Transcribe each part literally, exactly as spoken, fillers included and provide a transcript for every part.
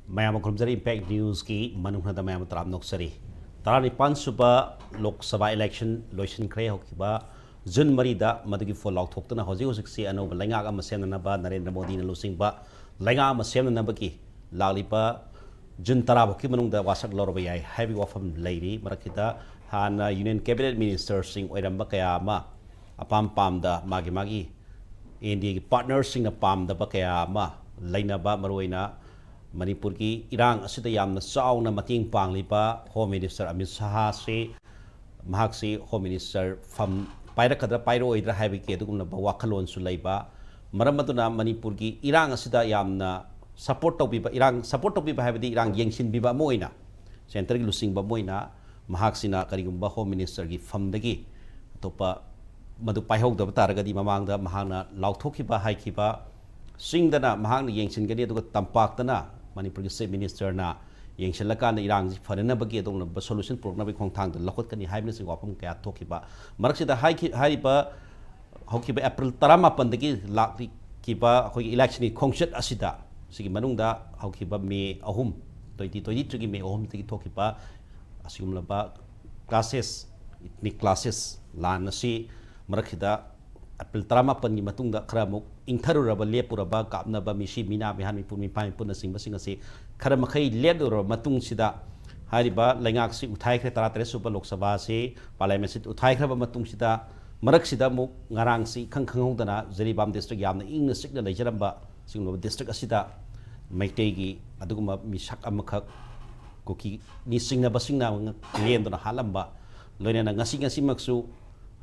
ꯃꯌꯥꯝ ꯑꯃ ꯈꯨꯔꯨꯝꯖꯔꯤ꯫ Impact Newsꯀꯤ ꯃꯅꯨꯡꯗ ꯃꯌꯥꯝ ꯑꯃ ꯇꯔꯥꯝꯅ ꯑꯣꯛꯆꯔꯤ꯫ ꯇꯔꯥꯅꯤꯄꯥꯟ ꯁꯨꯕ ꯂꯣꯛ ꯁꯚꯥ election ꯂꯣꯏꯁꯤꯟꯈ꯭ꯔꯦ꯫ ꯍꯧꯈꯤꯕ June ꯃꯔꯤꯗ ꯃꯗꯨꯒꯤ ꯐꯣꯜ ꯂꯥꯎꯊꯣꯛꯇꯨꯅ ꯍꯧꯖꯤꯛ ꯍꯧꯖꯤꯛꯁꯤ ꯑꯅꯧꯕ ꯂꯩꯉꯥꯛ ꯑꯃ ꯁꯦꯝꯅꯅꯕ ꯅꯔꯦꯟꯗ꯭ꯔ ꯃꯣꯗꯤꯅ ꯂꯨꯆꯤꯡꯕ ꯂꯩꯉꯥꯛ ꯑꯃ ꯁꯦꯝꯅꯅꯕꯒꯤ ꯂꯥꯛꯂꯤꯕ June ꯇꯔꯥ ꯐꯥꯎꯒꯤ ꯃꯅꯨꯡꯗ ꯋꯥꯁꯛ ꯂꯧꯔꯕ ꯌꯥꯏ ꯍꯥꯏꯕꯒꯤ ꯋꯥꯐꯝ ꯂꯩꯔꯤ꯫ ꯃꯔꯛꯁꯤꯗ ꯍꯥꯟꯅ Union Cabinet Ministerꯁꯤꯡ ꯑꯣꯏꯔꯝꯕ ꯀꯌꯥ ꯑꯃ ꯑꯄꯥꯝ ꯄꯥꯝꯗ ꯃꯥꯒꯤ ꯃꯥꯒꯤ INDAꯒꯤ partnerꯁꯤꯡꯅ ꯄꯥꯝꯗꯕ ꯀꯌꯥ ꯑꯃ ꯂꯩꯅꯕ, ꯃꯔꯨꯑꯣꯏꯅ ꯃꯅꯤꯄꯨꯔꯒꯤ ꯏꯔꯥꯡ ꯑꯁꯤꯗ ꯌꯥꯝꯅ ꯆꯥꯎꯅ ꯃꯇꯦꯡ ꯄꯥꯡꯂꯤꯕ Home Minister ꯑꯃꯤꯠ ꯁꯍꯥꯁꯤ, ꯃꯍꯥꯛꯁꯤ Home Minister ꯐꯝ ꯄꯥꯏꯔꯛꯀꯗ꯭ꯔꯥ ꯄꯥꯏꯔꯛꯑꯣꯏꯗ꯭ꯔꯥ ꯍꯥꯏꯕꯒꯤ ꯑꯗꯨꯒꯨꯝꯂꯕ ꯋꯥꯈꯜꯂꯣꯟꯁꯨ ꯂꯩꯕ꯫ ꯃꯔꯝ ꯑꯗꯨꯅ ꯃꯅꯤꯄꯨꯔꯒꯤ ꯏꯔꯥꯡ ꯑꯁꯤꯗ ꯌꯥꯝꯅ support ꯇꯧꯕꯤꯕ, ꯏꯔꯥꯡ support ꯇꯧꯕꯤꯕ ꯍꯥꯏꯕꯗꯤ ꯏꯔꯥꯡ ꯌꯦꯡꯁꯤꯟꯕꯤꯕ ꯑꯃ ꯑꯣꯏꯅ, centreꯒꯤ ꯂꯨꯆꯤꯡꯕ ꯑꯃ ꯑꯣꯏꯅ ꯃꯍꯥꯛꯁꯤꯅ ꯀꯔꯤꯒꯨꯝꯕ Home Ministerꯒꯤ ꯐꯝꯗꯒꯤ ꯑꯇꯣꯞꯄ ꯃꯗꯨ ꯄꯥꯏꯍꯧꯗꯕ ꯇꯥꯔꯒꯗꯤ, ꯃꯃꯥꯡꯗ ꯃꯍꯥꯛꯅ ꯂꯥꯎꯊꯣꯛꯈꯤꯕ, ꯍꯥꯏꯈꯤꯕ, ꯆꯤꯡꯗꯅ ꯃꯍꯥꯛꯅ ꯌꯦꯡꯁꯤꯟꯒꯅꯤ, ꯑꯗꯨꯒ ꯇꯝꯄꯥꯛꯇꯅ ꯃꯅꯤꯄꯨꯔꯒꯤ Chief Ministerꯅ ꯌꯦꯡꯁꯤꯜꯂꯀꯥꯟꯗ ꯏꯔꯥꯡꯁꯤ ꯐꯅꯅꯕꯒꯤ ꯑꯗꯨꯒꯨꯝꯂꯕ solution ꯄꯨꯔꯛꯅꯕꯒꯤ ꯈꯣꯡꯊꯥꯡꯗ ꯂꯧꯈꯠꯀꯅꯤ ꯍꯥꯏꯕꯅꯆꯤꯡꯕ ꯋꯥꯐꯝ ꯀꯌꯥ ꯊꯣꯛꯈꯤꯕ꯫ ꯃꯔꯛꯁꯤꯗ ꯍꯥꯏꯈꯤ-, ꯍꯥꯏꯔꯤꯕ ꯍꯧꯈꯤꯕ April ꯇꯔꯥꯃꯥꯄꯟꯗꯒꯤ ꯂꯥꯛꯂꯤꯈꯤꯕ ꯑꯩꯈꯣꯏꯒꯤ electionꯒꯤ ꯈꯣꯡꯆꯠ ꯑꯁꯤꯗ, ꯁꯤꯒꯤ ꯃꯅꯨꯡꯗ ꯍꯧꯈꯤꯕ May ꯑꯍꯨꯝ, twenty twenty-threeꯒꯤ May ꯑꯍꯨꯝꯗꯒꯤ ꯊꯣꯛꯈꯤꯕ ꯑꯁꯤꯒꯨꯝꯂꯕ clashes, ethnic clashes, ꯂꯥꯟ ꯑꯁꯤ ꯃꯔꯛꯁꯤꯗ April ꯇꯔꯥꯃꯥꯄꯟꯒꯤ ꯃꯇꯨꯡꯗ ꯈꯔ ꯑꯃꯨꯛ ꯏꯪꯊꯔꯨꯔꯕ, ꯂꯦꯞꯄꯨꯔꯕ, ꯀꯥꯞꯅꯕ, ꯃꯤꯁꯤ ꯃꯤꯅꯥ, ꯃꯤꯍꯥꯠ, ꯃꯤꯄꯨ ꯃꯤꯄꯥꯟ, ꯃꯤꯄꯨꯅꯆꯤꯡꯕꯁꯤꯡ ꯑꯁꯤ ꯈꯔ ꯃꯈꯩ ꯂꯦꯞꯂꯨꯔꯕ ꯃꯇꯨꯡꯁꯤꯗ, ꯍꯥꯏꯔꯤꯕ ꯂꯩꯉꯥꯛꯁꯤ ꯎꯊꯥꯏꯈ꯭ꯔꯦ, ꯇꯔꯥꯇꯔꯦꯠ ꯁꯨꯕ ꯂꯣꯛ ꯁꯚꯥꯁꯤ, parliamentꯁꯤ ꯎꯊꯥꯏꯈ꯭ꯔꯕ ꯃꯇꯨꯡꯁꯤꯗ, ꯃꯔꯛꯁꯤꯗ ꯑꯃꯨꯛ ꯉꯔꯥꯡꯁꯤ ꯏꯈꯪ ꯈꯪꯍꯧꯗꯅ ꯖꯤꯔꯤꯕꯥꯝ district, ꯌꯥꯝꯅ ꯏꯪꯅ ꯆꯤꯛꯅ ꯂꯩꯖꯔꯝꯕ ꯁꯤꯒꯨꯝꯂꯕ district ꯑꯁꯤꯗ ꯃꯩꯇꯩꯒꯤ ꯑꯗꯨꯒꯨꯝꯕ ꯃꯤꯁꯛ ꯑꯃꯈꯛ ꯀꯨꯀꯤꯅꯤ ꯆꯤꯡꯅꯕꯁꯤꯡꯅ ꯂꯦꯟꯗꯨꯅ ꯍꯥꯠꯂꯝꯕ, ꯂꯣꯏꯅꯅ ꯉꯁꯤ ꯉꯁꯤꯃꯛꯁꯨ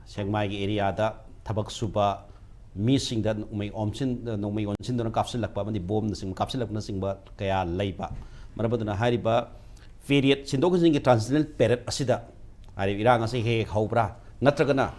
ꯁꯦꯛꯃꯥꯏꯒꯤ areaꯗ ꯊꯕꯛ ꯁꯨꯕ ꯃꯤꯁꯤꯡꯗ ꯅꯣꯡꯃꯩ ꯑꯣꯝꯁꯤꯟ-, ꯅꯣꯡꯃꯩ ꯑꯣꯟꯁꯤꯟꯗꯨꯅ ꯀꯥꯞꯁꯤꯜꯂꯛꯄ ꯑꯃꯗꯤ ꯕꯣꯝꯅꯆꯤꯡꯕ ꯀꯥꯞꯁꯤꯜꯂꯛꯄꯅꯆꯤꯡꯕ ꯀꯌꯥ ꯂꯩꯕ꯫ ꯃꯔꯝ ꯑꯗꯨꯅ ꯍꯥꯏꯔꯤꯕ parade, ꯁꯤꯟꯗꯣꯛ ꯁꯤꯟꯖꯤꯟꯒꯤ transitional parade ꯑꯁꯤꯗ ꯍꯥꯏꯔꯤꯕ ꯏꯔꯥꯡ ꯑꯁꯤ ꯍꯦꯛ ꯍꯦꯛ ꯍꯧꯕ꯭ꯔꯥ, ꯅꯠꯇ꯭ꯔꯒꯅ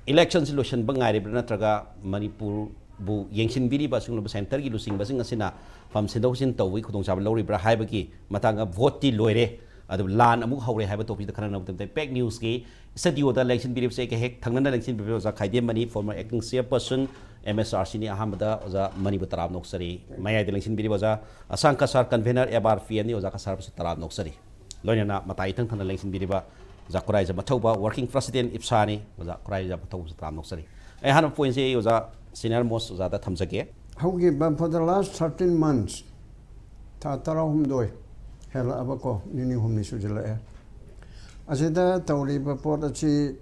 electionꯁꯤ ꯂꯣꯏꯁꯤꯟꯕ ꯉꯥꯏꯔꯤꯕ꯭ꯔꯥ, ꯅꯠꯇ꯭ꯔꯒ ꯃꯅꯤꯄꯨꯔꯕꯨ ꯌꯦꯡꯁꯤꯟꯕꯤꯔꯤꯕ ꯑꯁꯤꯒꯨꯝꯂꯕ centreꯒꯤ ꯂꯨꯆꯤꯡꯕꯁꯤꯡ ꯑꯁꯤꯅ ꯐꯝ ꯁꯤꯟꯗꯣꯛ ꯁꯤꯟꯖꯤꯟ ꯇꯧꯕꯒꯤ ꯈꯨꯗꯣꯡꯆꯥꯕ ꯂꯧꯔꯤꯕ꯭ꯔꯥ ꯍꯥꯏꯕꯒꯤ ꯃꯇꯥꯡꯗ, voteꯇꯤ ꯂꯣꯏꯔꯦ, ꯑꯗꯨꯕꯨ ꯂꯥꯟ ꯑꯃꯨꯛ ꯍꯧꯔꯦ ꯍꯥꯏꯕ ꯇꯣꯄꯤꯛꯇ ꯈꯟꯅꯅꯕ ꯃꯇꯝꯗ ꯄꯦꯛ ꯅ꯭ꯌꯨꯁꯀꯤ ꯁ꯭ꯇꯨꯗꯤꯑꯣꯗ ꯂꯦꯡꯁꯤꯟꯕꯤꯔꯤꯕꯁꯦ ꯑꯩꯒ ꯍꯦꯛ ꯊꯪꯅꯅ ꯂꯦꯡꯁꯤꯟꯕꯤꯔꯤꯕ ꯑꯣꯖꯥ ꯈꯥꯏꯗꯦꯝꯕꯅꯤ, former acting chairperson, M S R C ꯅꯤ꯫ ꯑꯍꯥꯟꯕꯗ ꯑꯣꯖꯥ ꯃꯅꯤꯕꯨ ꯇꯔꯥꯝꯅ ꯑꯣꯛꯆꯔꯤ꯫ ꯃꯌꯥꯏꯗ ꯂꯦꯡꯁꯤꯟꯕꯤꯔꯤꯕ ꯑꯣꯖꯥ ꯑꯁꯥꯡ Cachar, convener M R P N ꯅꯤ꯫ ꯑꯣꯖꯥ ꯀꯁꯥꯔꯕꯨꯁꯨ ꯇꯔꯥꯝꯅ ꯑꯣꯛꯆꯔꯤ꯫ ꯂꯣꯏꯅꯅ ꯃꯇꯥꯏ ꯏꯊꯪ ꯊꯪꯅ ꯂꯦꯡꯁꯤꯟꯕꯤꯔꯤꯕ ꯑꯣꯖꯥ ꯈꯨꯔꯥꯏꯖꯝ ꯑꯊꯧꯕ, working president ꯏꯞꯁꯥꯅꯤ꯫ ꯑꯣꯖꯥ ꯈꯨꯔꯥꯏꯖꯝ ꯑꯊꯧꯕꯁꯨ ꯇꯔꯥꯝꯅ ꯑꯣꯛꯆꯔꯤ꯫ ꯑꯩ ꯑꯍꯥꯟꯕ ꯄꯣꯏꯟꯁꯦ ꯑꯩ ꯑꯣꯖꯥ senior most ꯑꯣꯖꯥꯗ ꯊꯝꯖꯒꯦ꯫ ꯍꯧꯈꯤꯕ for the last thirteen months, ꯊꯥ ꯇꯔꯥꯍꯨꯝꯗꯣꯏ ꯍꯦꯜꯂꯛꯑꯕꯀꯣ, ꯅꯤꯅꯤ ꯍꯨꯝꯅꯤ ꯁꯨꯖꯤꯜꯂꯛꯑꯦ꯫ ꯑꯁꯤꯗ ꯇꯧꯔꯤꯕ ꯄꯣꯠ ꯑꯁꯤ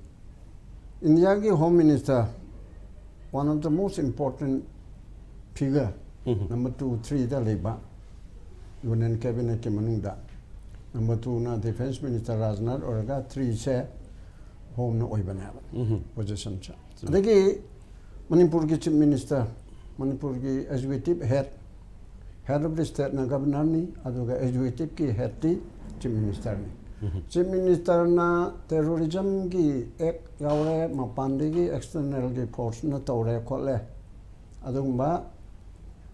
ꯏꯟꯗꯤꯌꯥꯒꯤ Home Minister, one of the most important figure, um. Number two, three ꯗ ꯂꯩꯕ Union Cabinet ꯀꯤ ꯃꯅꯨꯡꯗ꯫ Number two ꯅ Defence Minister ꯔꯥꯖꯅꯥꯊ ꯑꯣꯏꯔꯒ, three ꯁꯦ Home ꯅ ꯑꯣꯏꯕꯅꯦꯕ, ꯎꯝ꯫ Position ꯁꯦ꯫ ꯆꯨꯝꯃꯤ꯫ ꯑꯗꯒꯤ ꯃꯅꯤꯄꯨꯔꯒꯤ Chief Minister, ꯃꯅꯤꯄꯨꯔꯒꯤ executive head, head of the state ꯅ Governor ꯅꯤ, ꯑꯗꯨꯒ executive ꯀꯤ head ꯇꯤ Chief Minister ꯅꯤ꯫ ꯎꯝ꯫ Chief Minister ꯅ terrorism ꯒꯤ act ꯌꯥꯎꯔꯦ, ꯃꯄꯥꯟꯗꯒꯤ external ꯒꯤ force ꯅ ꯇꯧꯔꯦ ꯈꯣꯠꯂꯦ, ꯑꯗꯨꯒꯨꯝꯕ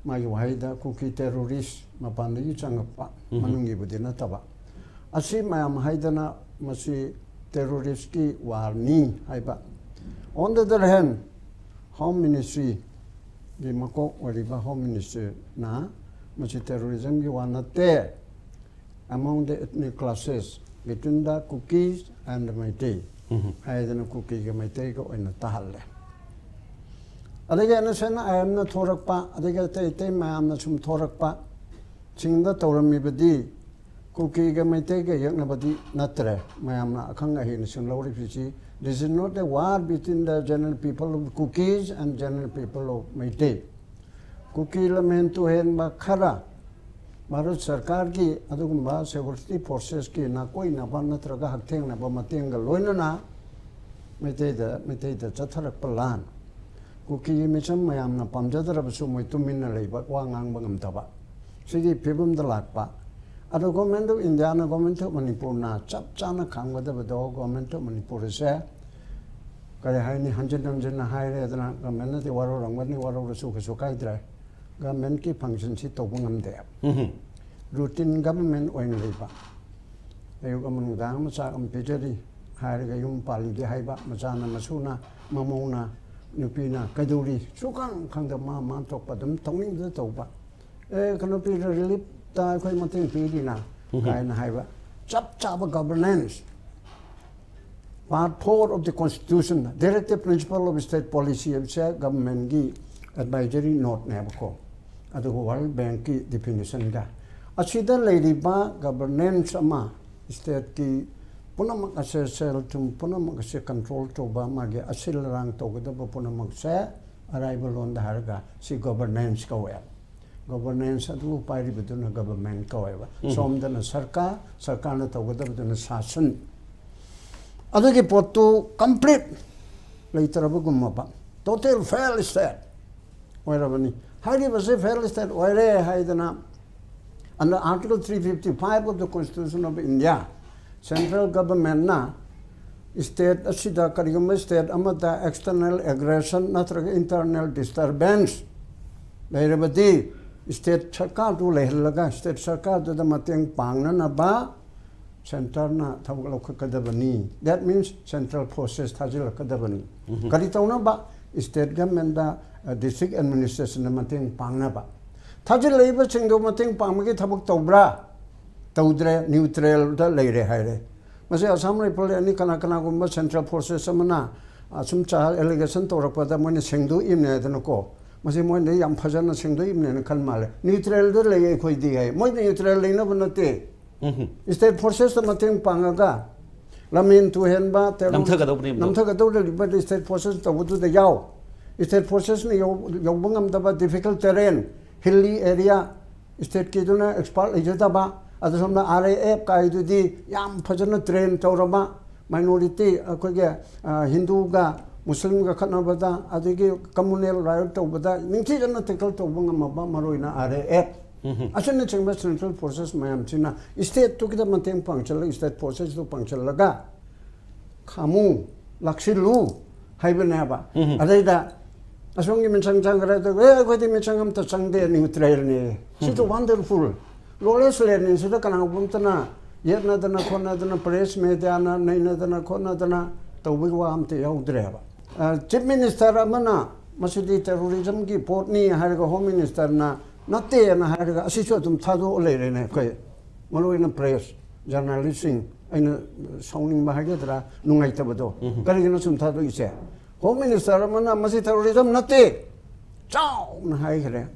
ꯃꯥꯒꯤ ꯋꯥꯍꯩꯗ ꯀꯨꯀꯤ terrorist ꯃꯄꯥꯟꯗꯒꯤ ꯆꯪꯉꯛꯄ, ꯎꯝ꯫ ꯃꯅꯨꯡꯒꯤꯕꯨꯗꯤ ꯅꯠꯇꯕ꯫ ꯑꯁꯤ ꯃꯌꯥꯝ ꯍꯥꯏꯗꯅ ꯃꯁꯤ terrorist ꯀꯤ war ꯅꯤ ꯍꯥꯏꯕ꯫ On the other hand, Home Ministry ꯒꯤ ꯃꯀꯣꯛ ꯑꯣꯏꯔꯤꯕ Home Minister ꯅ ꯃꯁꯤ terrorism ꯒꯤ war ꯅꯠꯇꯦ, among the ethnic clashes between the Kukis and the Meitei ꯎꯝ꯫ ꯍꯥꯏꯗꯅ ꯀꯨꯀꯤꯒ ꯃꯩꯇꯩꯒ ꯑꯣꯏꯅ ꯇꯥꯍꯜꯂꯦ꯫ ꯑꯗꯒꯤ N S N I M ꯅ ꯊꯣꯔꯛꯄ, ꯑꯗꯒꯤ ꯑꯇꯩ ꯑꯇꯩ ꯃꯌꯥꯝꯅ ꯁꯨꯝ ꯊꯣꯔꯛꯄ ꯁꯤꯡꯗ ꯇꯧꯔꯝꯃꯤꯕꯗꯤ ꯀꯨꯀꯤꯒ ꯃꯩꯇꯩꯒ ꯌꯦꯛꯅꯕꯗꯤ ꯅꯠꯇ꯭ꯔꯦ꯫ ꯃꯌꯥꯝꯅ ꯑꯈꯪ ꯑꯍꯩꯅꯁꯨ ꯂꯧꯔꯤꯕꯁꯤ, this is not a war between the general people of Kukis and general people of Meitei꯫ ꯀꯨꯀꯤ ꯂꯝꯍꯦꯟ ꯇꯨꯍꯦꯟꯕ ꯈꯔ ꯚꯥꯔꯠ ꯁꯔꯀꯥꯔꯒꯤ ꯑꯗꯨꯒꯨꯝꯕ security forces ꯀꯤ ꯅꯥꯀꯣꯏꯅꯕ ꯅꯠꯇ꯭ꯔꯒ ꯍꯛꯊꯦꯡꯅꯕ ꯃꯇꯦꯡꯒ ꯂꯣꯏꯅꯅ ꯃꯩꯇꯩꯗ, ꯃꯩꯇꯩꯗ ꯆꯠꯊꯔꯛꯄ ꯂꯥꯟ꯫ ꯀꯨꯀꯤꯒꯤ ꯃꯤꯆꯝ ꯃꯌꯥꯝꯅ ꯄꯥꯝꯖꯗ꯭ꯔꯕꯁꯨ ꯃꯣꯏ ꯇꯨꯃꯤꯟꯅ ꯂꯩꯕ, ꯋꯥ ꯉꯥꯡꯕ ꯉꯝꯗꯕ, ꯁꯤꯒꯤ ꯐꯤꯕꯝꯗ ꯂꯥꯛꯄ꯫ ꯑꯗꯣ Government of India ꯅ, Government of ꯃꯅꯤꯄꯨꯔꯅ ꯆꯞ ꯆꯥꯅ ꯈꯪꯒꯗꯕꯗꯣ, Government of ꯃꯅꯤꯄꯨꯔ ꯑꯁꯦ ꯀꯔꯤ ꯍꯥꯏꯅꯤ, ꯍꯟꯖꯤꯟ ꯍꯟꯖꯤꯟꯅ ꯍꯥꯏꯔꯦꯗꯅ, government ꯅꯗꯤ ꯋꯥꯔꯧꯔꯝꯒꯅꯤ, ꯋꯥꯔꯧꯔꯁꯨ ꯀꯩꯁꯨ ꯀꯥꯏꯗ꯭ꯔꯦ꯫ Government ꯀꯤ function ꯁꯤ ꯇꯧꯕ ꯉꯝꯗꯦ꯫ ꯎꯝ꯫ Routine government ꯑꯣꯏꯅ ꯂꯩꯕ꯫ ꯑꯌꯨꯛ ꯑꯃ ꯅꯨꯡꯗꯥꯡ ꯑꯃ ꯆꯥꯛ ꯑꯃ ꯄꯤꯖꯔꯤ ꯍꯥꯏꯔꯒ ꯌꯨꯝ ꯄꯥꯜꯂꯤꯗꯤ ꯍꯥꯏꯕ, ꯃꯆꯥꯅ ꯃꯁꯨꯅ, ꯃꯃꯧꯅ ꯅꯨꯄꯤꯅ ꯀꯩꯗꯧꯔꯤ ꯁꯨꯈꯪ ꯈꯪꯗ ꯃꯥ ꯃꯥ ꯊꯣꯛꯄ ꯑꯗꯨꯝ ꯇꯧꯅꯤꯡꯕꯗ ꯇꯧꯕ꯫ ꯑꯦ, ꯀꯩꯅꯣ ꯄꯤꯔ ꯔꯤꯂꯤꯞꯇ ꯑꯩꯈꯣꯏ ꯃꯇꯦꯡ ꯄꯤꯔꯤꯅ ꯀꯥꯏꯅ ꯍꯥꯏꯕ꯫ ꯆꯞ ꯆꯥꯕ ꯒꯕꯔꯅꯦꯟꯁ꯫ Part four of the Constitution, Directive Principle of State Policy ꯍꯥꯏꯕꯁꯦ ꯒꯕꯔꯃꯦꯟꯒꯤ ꯑꯦꯗꯚꯥꯏꯖꯔꯤ ꯅꯣꯠꯅꯦꯕꯀꯣ, ꯑꯗꯨꯒ ꯋꯥꯔꯜ ꯕꯦꯡꯛꯀꯤ ꯗꯤꯐꯤꯅꯤꯁꯟꯒ꯫ ꯑꯁꯤꯗ ꯂꯩꯔꯤꯕ ꯒꯕꯔꯅꯦꯟꯁ ꯑꯃ, ꯁ꯭ꯇꯦꯠꯀꯤ ꯄꯨꯝꯅꯃꯛ ꯑꯁꯦ, ꯁꯦꯜ ꯊꯨꯝ ꯄꯨꯝꯅꯃꯛ ꯑꯁꯦ ꯀꯟꯇ꯭ꯔꯣꯜ ꯇꯧꯕ, ꯃꯥꯒꯤ ꯑꯁꯤꯜ ꯑꯔꯥꯡ ꯇꯧꯒꯗꯕ ꯄꯨꯝꯅꯃꯛꯁꯦ ꯑꯔꯥꯏꯕ ꯂꯣꯟꯗ ꯍꯥꯏꯔꯒ ꯁꯤ ꯒꯣꯕꯔꯅꯦꯟꯁ ꯀꯧꯋꯦ꯫ ꯒꯣꯕꯔꯅꯦꯟꯁ ꯑꯗꯨ ꯄꯥꯏꯔꯤꯕꯗꯨꯅ ꯒꯕꯔꯃꯦꯟ ꯀꯧꯋꯦꯕ꯫ ꯁꯣꯝꯗꯅ ꯁꯔꯀꯥꯔ, ꯁꯔꯀꯥꯔꯅ ꯇꯧꯒꯗꯕꯗꯨꯅ ꯁꯥꯁꯟ꯫ ꯑꯗꯨꯒꯤ ꯄꯣꯠꯇꯨ ꯀꯝꯄ꯭ꯂꯤꯠ ꯂꯩꯇ꯭ꯔꯕꯒꯨꯝꯂꯕ, ꯇꯣꯇꯦꯜ ꯐꯦꯜ ꯁ꯭ꯇꯦꯠ ꯑꯣꯏꯔꯕꯅꯤ꯫ ꯍꯥꯏꯔꯤꯕꯁꯤ ꯐꯦꯜ ꯁ꯭ꯇꯦꯠ ꯑꯣꯏꯔꯦ ꯍꯥꯏꯗꯅ, under Article three fifty-five of the Constitution of India, central ꯒꯕꯔꯃꯦꯟꯅ ꯁ꯭ꯇꯦꯠ ꯑꯁꯤꯗ ꯀꯔꯤꯒꯨꯝꯕ ꯁ꯭ꯇꯦꯠ ꯑꯃꯗ ꯑꯦꯛꯁꯇꯔꯅꯦꯜ ꯑꯦꯒ꯭ꯔꯦꯁꯟ ꯅꯠꯇ꯭ꯔꯒ ꯏꯟꯇꯔꯅꯦꯜ ꯗꯤꯁꯇꯔꯕꯦꯟꯁ ꯂꯩꯔꯕꯗꯤ, ꯁ꯭ꯇꯦꯠ ꯁꯔꯀꯥꯔꯗꯨ ꯂꯩꯍꯜꯂꯒ ꯁ꯭ꯇꯦꯠ ꯁꯔꯀꯥꯔꯗꯨꯗ ꯃꯇꯦꯡ ꯄꯥꯡꯅꯅꯕ ꯁꯦꯟꯇꯔꯅ ꯊꯕꯛ ꯂꯧꯈꯠꯀꯗꯕꯅꯤ꯫ That means central forces ꯊꯥꯖꯤꯜꯂꯛꯀꯗꯕꯅꯤ꯫ ꯀꯔꯤ ꯇꯧꯅꯕ? ꯁ꯭ꯇꯦꯠ ꯒꯃꯦꯟꯗ, ꯗꯤꯁꯇ꯭ꯔꯤꯛ ꯑꯦꯗꯃꯤꯅꯤꯁꯇ꯭ꯔꯦꯁꯟꯗ ꯃꯇꯦꯡ ꯄꯥꯡꯅꯕ꯫ ꯊꯥꯖꯤꯜꯂꯛꯏꯕꯁꯤꯡꯗꯣ ꯃꯇꯦꯡ ꯄꯥꯡꯕꯒꯤ ꯊꯕꯛ ꯇꯧꯕ꯭ꯔꯥ? ꯇꯧꯗ꯭ꯔꯦ, ꯅ꯭ꯌꯨꯇ꯭ꯔꯦꯜꯗ ꯂꯩꯔꯦ ꯍꯥꯏꯔꯦ꯫ ꯃꯁꯤ ꯑꯁꯥꯝ ꯔꯥꯏꯐꯜ ꯑꯦꯅꯤ ꯀꯅꯥ ꯀꯅꯥꯒꯨꯝꯕ ꯁꯦꯟꯇ꯭ꯔꯦꯜ ꯐꯣꯔꯁꯦꯁ ꯑꯃꯅ ꯑꯁꯨꯝ ꯆꯥ ꯑꯦꯂꯤꯒꯦꯁꯟ ꯇꯧꯔꯛꯄꯗ ꯃꯣꯏꯅ ꯁꯦꯡꯗꯣꯛꯏꯕꯅꯦ ꯍꯥꯏꯗꯅꯀꯣ꯫ ꯃꯁꯤ ꯃꯣꯏꯅ ꯌꯥꯝ ꯐꯖꯅ ꯁꯦꯡꯗꯣꯛꯏꯕꯅꯦꯅ ꯈꯟ ꯃꯥꯜꯂꯦ꯫ ꯅ꯭ꯌꯨꯇ꯭ꯔꯦꯜꯗ ꯂꯩ ꯑꯩꯈꯣꯏꯗꯤ ꯍꯥꯏ꯫ ꯃꯣꯏꯅ ꯅ꯭ꯌꯨꯇ꯭ꯔꯦꯜ ꯂꯩꯅꯕ ꯅꯠꯇꯦ꯫ ꯎꯝ꯫ ꯁ꯭ꯇꯦꯠ ꯐꯣꯔꯁꯦꯁꯇ ꯃꯇꯦꯡ ꯄꯥꯡꯉꯒ ꯂꯝꯍꯦꯟ ꯇꯨꯍꯦꯟꯕ, ꯇꯦꯔꯣꯔꯤꯁ ꯅꯝꯊꯒꯗꯧꯕꯅꯦꯕꯗꯣ꯫ ꯅꯝꯊꯒꯗꯧꯔꯤꯕ ꯁ꯭ꯇꯦꯠ ꯐꯣꯔꯁꯦꯁ ꯇꯧꯕꯗꯨꯗ ꯌꯥꯎ꯫ ꯁ꯭ꯇꯦꯠ ꯐꯣꯔꯁꯦꯁꯅ ꯌꯧ-, ꯌꯧꯕ ꯉꯝꯗꯕ difficult terrain, hilly area, ꯁ꯭ꯇꯦꯠꯀꯤꯗꯨꯅ expert ꯂꯩꯖꯗꯕ, ꯑꯗꯨ ꯁꯣꯝꯗ ꯑꯥꯔ ꯑꯦ ꯑꯦꯐ ꯀꯥꯏꯗꯨꯗꯤ ꯌꯥꯝ ꯐꯖꯅ ꯇ꯭ꯔꯦꯟ ꯇꯧꯔꯕ, ꯃꯥꯏꯅꯣꯔꯤꯇꯤ ꯑꯩꯈꯣꯏꯒꯤ, ꯑ, ꯍꯤꯟꯗꯨꯒ ꯃꯨꯁꯂꯤꯝꯒ ꯈꯠꯅꯕꯗ, ꯑꯗꯒꯤ ꯀꯝꯃꯨꯅꯦꯜ ꯔꯥꯏꯠ ꯇꯧꯕꯗ ꯅꯤꯡꯊꯤꯖꯅ ꯇꯦꯀꯜ ꯇꯧꯕ ꯉꯝꯃꯕ, ꯃꯔꯨ ꯑꯣꯏꯅ ꯑꯥꯔ ꯑꯦ ꯑꯦꯐ ꯎꯝ꯫ ꯑꯁꯤꯅꯆꯤꯡꯕ ꯁꯦꯟꯇ꯭ꯔꯦꯜ ꯐꯣꯔꯁꯦꯁ ꯃꯌꯥꯝꯁꯤꯅ ꯁ꯭ꯇꯦꯠꯇꯨꯒꯤꯗ ꯃꯇꯦꯡ ꯄꯥꯡꯁꯤꯜꯂꯒ, ꯁ꯭ꯇꯦꯠ ꯐꯣꯔꯁꯦꯁꯇꯨ ꯄꯥꯡꯁꯤꯜꯂꯒ ꯈꯥꯃꯨ, ꯂꯥꯛꯁꯤꯜꯂꯨ ꯍꯥꯏꯕꯅꯦꯕ꯫ ꯎꯝ꯫ ꯑꯗꯩꯗ ꯑꯁꯣꯝꯒꯤ ꯃꯤꯆꯪ ꯆꯪꯈ꯭ꯔꯦ, ꯑꯗꯨꯒ "ꯑꯦ, ꯑꯩꯈꯣꯏꯗꯤ ꯃꯤꯆꯪ ꯑꯝꯇ ꯆꯪꯗꯦ, ꯅ꯭ꯌꯨꯇ꯭ꯔꯦꯜꯅꯤ꯫ ꯁꯤꯁꯨ ꯎꯝ꯫ ꯋꯥꯟꯗꯔꯐꯨꯜ꯫ ꯂꯣꯂꯦꯁ ꯂꯦꯟꯅꯤ, ꯁꯤꯗ ꯀꯅꯥꯒꯨꯝꯕ ꯑꯝꯇꯅ ꯌꯦꯠꯅꯗꯅ ꯈꯣꯠꯅꯗꯅ, ꯄ꯭ꯔꯦꯁ ꯃꯦꯗꯤꯌꯥꯅ ꯅꯩꯅꯗꯅ ꯈꯣꯠꯅꯗꯅ ꯇꯧꯕꯒꯤ ꯋꯥ ꯑꯝꯇ ꯌꯥꯎꯗ꯭ꯔꯦꯕ꯫ ꯆꯤꯐ ꯃꯤꯅꯤꯁꯇꯔ ꯑꯃꯅ ꯃꯁꯤꯗꯤ ꯇꯦꯔꯣꯔꯤꯖꯝꯒꯤ ꯄꯣꯠꯅꯤ ꯍꯥꯏꯔꯒ ꯍꯣꯝ ꯃꯤꯅꯤꯁꯇꯔꯅ ꯅꯠꯇꯦꯅ ꯍꯥꯏꯔꯒ ꯑꯁꯤꯁꯨ ꯑꯗꯨꯝ ꯊꯥꯗꯣꯛꯑ ꯂꯩꯔꯦꯅꯦ꯫ ꯑꯩꯈꯣꯏ ꯃꯔꯨꯑꯣꯏꯅ ꯄ꯭ꯔꯦꯁ, ꯖꯔꯅꯦꯂꯤꯁꯁꯤꯡ, ꯑꯩꯅ ꯁꯥꯎꯅꯤꯡꯕ ꯍꯥꯏꯒꯗ꯭ꯔꯥ, ꯅꯨꯡꯉꯥꯏꯇꯕꯗꯣ꯫ ꯀꯔꯤꯒꯤꯅꯣ ꯁꯨꯝ ꯊꯥꯗꯣꯛꯏꯁꯦ? ꯍꯣꯝ ꯃꯤꯅꯤꯁꯇꯔ ꯑꯃꯅ ꯃꯁꯤ ꯇꯦꯔꯣꯔꯤꯖꯝ ꯅꯠꯇꯦ ꯆꯥꯎꯅ ꯍꯥꯏꯈ꯭ꯔꯦ꯫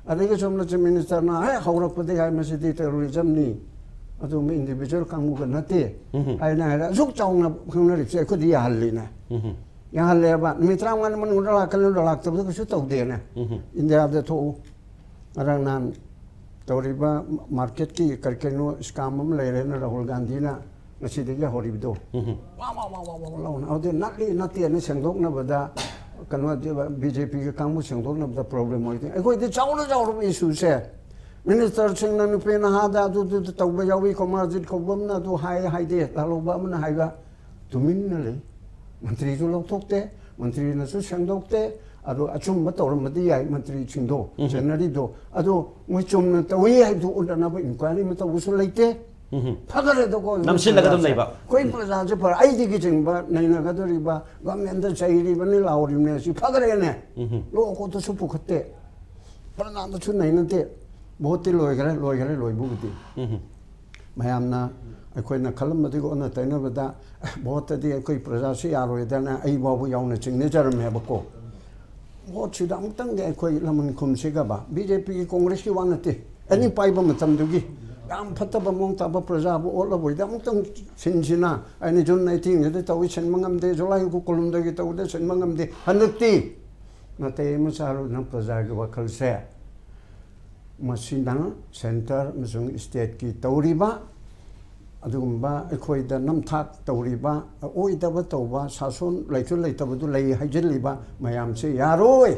ꯑꯗꯒꯤ ꯁꯣꯝꯅ ꯆꯤꯐ ꯃꯤꯅꯤꯁꯇꯔꯅ ꯍꯦꯛ ꯍꯧꯔꯛꯄꯗꯒꯤ ꯍꯥꯏ, "ꯃꯁꯤꯗꯤ ꯇꯦꯔꯣꯔꯤꯖꯝꯅꯤ, ꯑꯗꯨꯒꯨꯝꯕ ꯏꯟꯗꯤꯕꯤꯖꯨꯋꯦꯜ ꯀꯥꯡꯕꯨꯒ ꯅꯠꯇꯦ" ꯍꯥꯏꯅ ꯍꯥꯏꯔꯦ꯫ ꯑꯁꯨꯛ ꯆꯥꯎꯅ ꯈꯪꯅꯔꯤꯕꯁꯦ ꯑꯩꯈꯣꯏꯗꯤ ꯌꯥꯍꯜꯂꯤꯅꯦ꯫ ꯌꯥꯍꯜꯂꯦꯕ꯫ ꯅꯨꯃꯤꯠ ꯇꯔꯥꯃꯉꯥ ꯃꯅꯨꯡꯗ ꯂꯥꯛꯀꯅꯤ, ꯂꯥꯛꯇꯕꯗ ꯀꯩꯁꯨ ꯇꯧꯗꯦꯅꯦ꯫ ꯏꯟꯗꯤꯌꯥꯗ ꯊꯣꯛꯎ꯫ ꯉꯔꯥꯡ ꯅꯍꯥꯟ ꯇꯧꯔꯤꯕ ꯃꯥꯔꯀꯦꯠꯀꯤ ꯀꯔꯤ ꯀꯩꯅꯣ ꯁ꯭ꯀꯥꯝ ꯑꯃ ꯂꯩꯔꯦꯅ ꯔꯥꯍꯨꯜ ꯒꯥꯟꯙꯤꯅ ꯉꯁꯤꯗꯒꯤ ꯍꯧꯔꯤꯕꯗꯣ꯫ ꯋꯥ, ꯋꯥ, ꯋꯥ, ꯋꯥ, ꯋꯥ, ꯋꯥ ꯂꯥꯎꯅ꯫ ꯑꯗꯨꯗꯤ ꯅꯠꯂꯤ ꯅꯠꯇꯦꯅ ꯁꯦꯡꯗꯣꯛꯅꯕꯗ, ꯀꯩꯅꯣ, ꯕꯤ ꯖꯦ ꯄꯤꯒꯤ ꯀꯥꯡꯕꯨ ꯁꯦꯡꯗꯣꯛꯅꯕꯗ ꯄ꯭ꯔꯣꯕ꯭ꯂꯦꯝ ꯑꯣꯏꯗꯦ꯫ ꯑꯩꯈꯣꯏꯗꯤ ꯆꯥꯎꯅ ꯆꯥꯎꯔꯕ ꯏꯁꯨꯁꯦ, ꯃꯤꯅꯤꯁꯇꯔꯁꯤꯡꯅ ꯅꯨꯄꯤ ꯅꯍꯥꯗ ꯑꯗꯨ, ꯑꯗꯨ ꯇꯧꯕ ꯌꯥꯎꯏ, ꯀꯣꯃꯥꯔꯖꯤꯠ ꯀꯧꯕ ꯑꯃꯅ ꯑꯗꯨ ꯍꯥꯏ ꯍꯥꯏꯗꯦ, ꯂꯥꯜꯍꯧꯕ ꯑꯃꯅ ꯍꯥꯏꯕ ꯇꯨꯃꯤꯟꯅ ꯂꯩ꯫ ꯃꯟꯇ꯭ꯔꯤꯁꯨ ꯂꯧꯊꯣꯛꯇꯦ, ꯃꯟꯇ꯭ꯔꯤꯅꯁꯨ ꯁꯦꯡꯗꯣꯛꯇꯦ꯫ ꯑꯗꯣ ꯑꯆꯨꯝꯕ ꯇꯧꯔꯝꯕꯗꯤ ꯌꯥꯏ, ꯃꯟꯇ꯭ꯔꯤꯁꯤꯡꯗꯣ, ꯎꯝ꯫ ꯁꯦꯟꯅꯔꯤꯗꯣ꯫ ꯑꯗꯣ ꯃꯣꯏ ꯆꯨꯝꯅ ꯇꯧꯏ ꯍꯥꯏꯕꯗꯨ ꯎꯠꯅꯅꯕ ꯏꯟꯀ꯭ꯋꯥꯏꯔꯤ ꯑꯃ ꯇꯧꯕꯁꯨ ꯂꯩꯇꯦ꯫ ꯎꯝ꯫ ꯐꯒꯔꯦꯗꯀꯣ, ꯑꯩꯈꯣꯏ ꯅꯝꯁꯤꯜꯂꯒ ꯑꯗꯨꯝ ꯄ꯭ꯔꯖꯥꯁꯦ꯫ ꯂꯩꯕ꯫ ꯑꯩꯈꯣꯏ ꯄ꯭ꯔꯖꯥꯁꯦ ꯐꯔꯦ꯫ ꯑꯩꯗꯒꯤ ꯆꯤꯡꯕ ꯅꯩꯅꯒꯗꯧꯔꯤꯕ, ꯒꯃꯦꯟꯗ ꯆꯩꯔꯤꯕꯅꯤ, ꯂꯥꯎꯔꯤꯕꯅꯤ, ꯑꯁꯤ ꯐꯒꯔꯦꯅꯦ꯫ ꯎꯝ꯫ ꯂꯣ ꯀꯣꯠꯇꯁꯨ ꯄꯨꯈꯠꯇꯦ, ꯄ꯭ꯔꯖꯥꯗꯁꯨ ꯅꯩꯅꯗꯦ꯫ ꯚꯣꯠꯇꯤ ꯂꯣꯏꯈ꯭ꯔꯦ, ꯂꯣꯏꯈ꯭ꯔꯦ, ꯂꯣꯏꯕꯕꯨꯗꯤ꯫ ꯎꯝ꯫ ꯃꯌꯥꯝꯅ ꯑꯩꯈꯣꯏꯅ ꯈꯜꯂꯝꯕꯗꯨꯒ ꯑꯣꯟꯅ ꯇꯩꯅꯕꯗ, "ꯑꯦ, ꯚꯣꯠꯇꯗꯤ ꯑꯩꯈꯣꯏ ꯄ꯭ꯔꯖꯥꯁꯤ ꯌꯥꯔꯣꯏꯗꯅ" ꯑꯩ ꯐꯥꯎꯕ ꯌꯥꯎꯅ ꯆꯤꯡꯅꯖꯔꯝꯃꯦꯕꯀꯣ꯫ ꯚꯣꯠꯁꯤꯗ ꯑꯃꯨꯛꯇꯪꯗꯤ ꯑꯩꯈꯣꯏ ꯂꯃꯟ ꯈꯨꯝꯁꯤꯒꯕ, ꯕꯤ ꯖꯦ ꯄꯤꯒꯤ, ꯀꯣꯡꯒ꯭ꯔꯦꯁꯀꯤ ꯋꯥ ꯅꯠꯇꯦ, ꯑꯦꯅꯤ ꯄꯥꯏꯕ ꯃꯇꯝꯗꯨꯒꯤ ꯌꯥꯝ ꯐꯠꯇꯕ ꯃꯑꯣꯡ ꯇꯥꯕ ꯄ꯭ꯔꯖꯥꯕꯨ ꯑꯣꯠꯂꯕꯣꯏꯗ ꯑꯃꯨꯛꯇꯪ ꯁꯤꯟꯁꯤꯅ꯫ ꯑꯩꯅ ꯖꯨꯟ ꯑꯩꯠꯇꯤꯟꯁꯤꯗ ꯇꯧꯏ, ꯁꯤꯟꯕ ꯉꯝꯗꯦ, ꯖꯨꯂꯥꯏ ꯀꯨꯟꯍꯨꯝꯗꯣꯏꯒꯤ ꯇꯧꯕꯗ ꯁꯤꯟꯕ ꯉꯝꯗꯦ꯫ ꯍꯟꯗꯛꯇꯤ ꯅꯥꯇꯩ ꯑꯃ ꯆꯥꯔꯨꯗꯅ ꯄ꯭ꯔꯖꯥꯒꯤ ꯋꯥꯈꯜꯁꯦ ꯃꯁꯤꯅ ꯁꯦꯟꯇꯔ ꯑꯃꯁꯨꯡ ꯁ꯭ꯇꯦꯠꯀꯤ ꯇꯧꯔꯤꯕ ꯑꯗꯨꯒꯨꯝꯕ ꯑꯩꯈꯣꯏꯗ ꯅꯝꯊꯥꯛ ꯇꯧꯔꯤꯕ, ꯑꯣꯏꯗꯕ ꯇꯧꯕ, ꯁꯥꯁꯣꯟ ꯂꯩꯁꯨ ꯂꯩꯇꯕꯗꯨ ꯂꯩ ꯍꯥꯏꯖꯤꯜꯂꯤꯕ ꯃꯌꯥꯝꯁꯦ ꯌꯥꯔꯣꯏ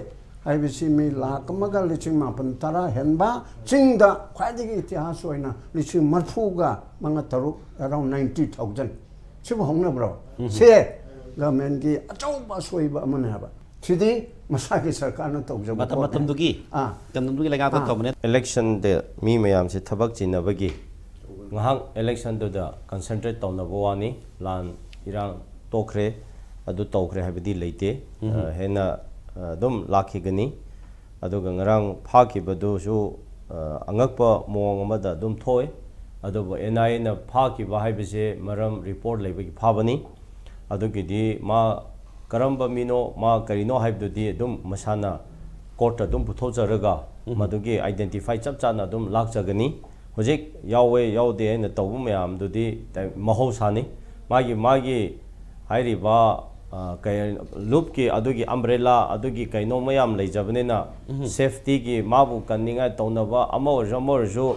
ꯍꯥꯏꯕꯁꯤ ꯃꯤ ꯂꯥꯈ ꯑꯃꯒ ꯂꯤꯁꯤꯡ ꯃꯥꯄꯟ ꯇꯔꯥ ꯍꯦꯟꯕ, ꯆꯤꯡꯗ ꯈ꯭ꯋꯥꯏꯗꯒꯤ ꯏꯇꯤꯍꯥꯁ ꯑꯣꯏꯅ ꯂꯤꯁꯤꯡ ꯃꯔꯤꯐꯨꯒ ꯃꯉꯥ ꯇꯔꯨꯛ, around ninety thousand꯫ ꯁꯤꯕꯨ ꯍꯧꯅꯕ꯭ꯔꯣ? ꯎꯝ꯫ ꯁꯦ ꯒꯃꯦꯟꯒꯤ ꯑꯆꯧꯕ ꯑꯁꯣꯏꯕ ꯑꯃꯅꯦ ꯍꯥꯏꯕ꯫ ꯁꯤꯗꯤ ꯃꯁꯥꯒꯤ ꯁꯔꯀꯥꯔꯅ ꯇꯧꯖꯕ ꯃꯇꯝ ꯄꯣꯠꯅꯦ꯫ ꯃꯇꯝꯗꯨꯒꯤ, ꯑꯥ꯫ ꯃꯇꯝꯗꯨꯒꯤ ꯂꯩꯉꯥꯛꯇ ꯑꯥ꯫ ꯇꯧꯕꯅꯦ꯫ ꯏꯂꯦꯛꯁꯟꯗ ꯃꯤ ꯃꯌꯥꯝꯁꯦ ꯊꯕꯛ ꯆꯤꯟꯅꯕꯒꯤ ꯉꯥꯏꯍꯥꯛ ꯏꯂꯦꯛꯁꯟꯗꯨꯗ ꯀꯟꯁꯦꯟꯇ꯭ꯔꯦꯠ ꯇꯧꯅꯕ ꯋꯥꯅꯤ꯫ ꯂꯥꯟ ꯏꯔꯥꯡ ꯇꯣꯛꯈ꯭ꯔꯦ, ꯑꯗꯨ ꯇꯧꯈ꯭ꯔꯦ ꯍꯥꯏꯕꯗꯤ ꯂꯩꯇꯦ꯫ ꯑ, ꯍꯦꯟꯅ, ꯑ, ꯑꯗꯨꯝ ꯂꯥꯛꯈꯤꯒꯅꯤ꯫ ꯑꯗꯨꯒ ꯉꯔꯥꯡ ꯐꯥꯈꯤꯕꯗꯨꯁꯨ, ꯑ, ꯑꯉꯛꯄ ꯃꯑꯣꯡ ꯑꯃꯗ ꯑꯗꯨꯝ ꯊꯣꯛꯑꯦ꯫ ꯑꯗꯨꯕꯨ ꯑꯦꯟ ꯑꯥꯏ ꯑꯦꯅ ꯐꯥꯈꯤꯕ ꯍꯥꯏꯕꯁꯦ ꯃꯔꯝ ꯔꯤꯄꯣꯔꯠ ꯂꯩꯕꯒꯤ ꯐꯥꯕꯅꯤ꯫ ꯑꯗꯨꯒꯤꯗꯤ ꯃꯥ ꯀꯔꯝꯕ ꯃꯤꯅꯣ, ꯃꯥ ꯀꯔꯤꯅꯣ ꯍꯥꯏꯕꯗꯨꯗꯤ ꯑꯗꯨꯝ ꯃꯁꯥꯅ ꯀꯣꯔꯠꯇ ꯑꯗꯨꯝ ꯄꯨꯊꯣꯛꯆꯔꯒ ꯃꯗꯨꯒꯤ ꯑꯥꯏꯗꯦꯟꯇꯤꯐꯥꯏ ꯆꯞ ꯆꯥꯅ ꯑꯗꯨꯝ ꯂꯥꯛꯆꯒꯅꯤ꯫ ꯍꯧꯖꯤꯛ ꯌꯥꯎꯋꯦ ꯌꯥꯎꯗꯦ ꯍꯥꯏꯅ ꯇꯧꯕ ꯃꯌꯥꯝꯗꯨꯗꯤ ꯃꯍꯧꯁꯥꯅꯤ꯫ ꯃꯥꯒꯤ, ꯃꯥꯒꯤ ꯍꯥꯏꯔꯤꯕ, ꯑ, ꯀꯩ, ꯂꯨꯞꯀꯤ ꯑꯗꯨꯒꯤ ꯑꯝꯕ꯭ꯔꯦꯂꯥ ꯑꯗꯨꯒꯤ ꯀꯩꯅꯣ ꯃꯌꯥꯝ ꯂꯩꯖꯕꯅꯤꯅ, ꯁꯦꯐꯇꯤꯒꯤ ꯃꯥꯕꯨ ꯀꯟꯅꯤꯡꯉꯥꯏ ꯇꯧꯅꯕ ꯑꯃ ꯑꯣꯏꯔꯁꯨ ꯑꯃ ꯑꯣꯏꯔꯁꯨ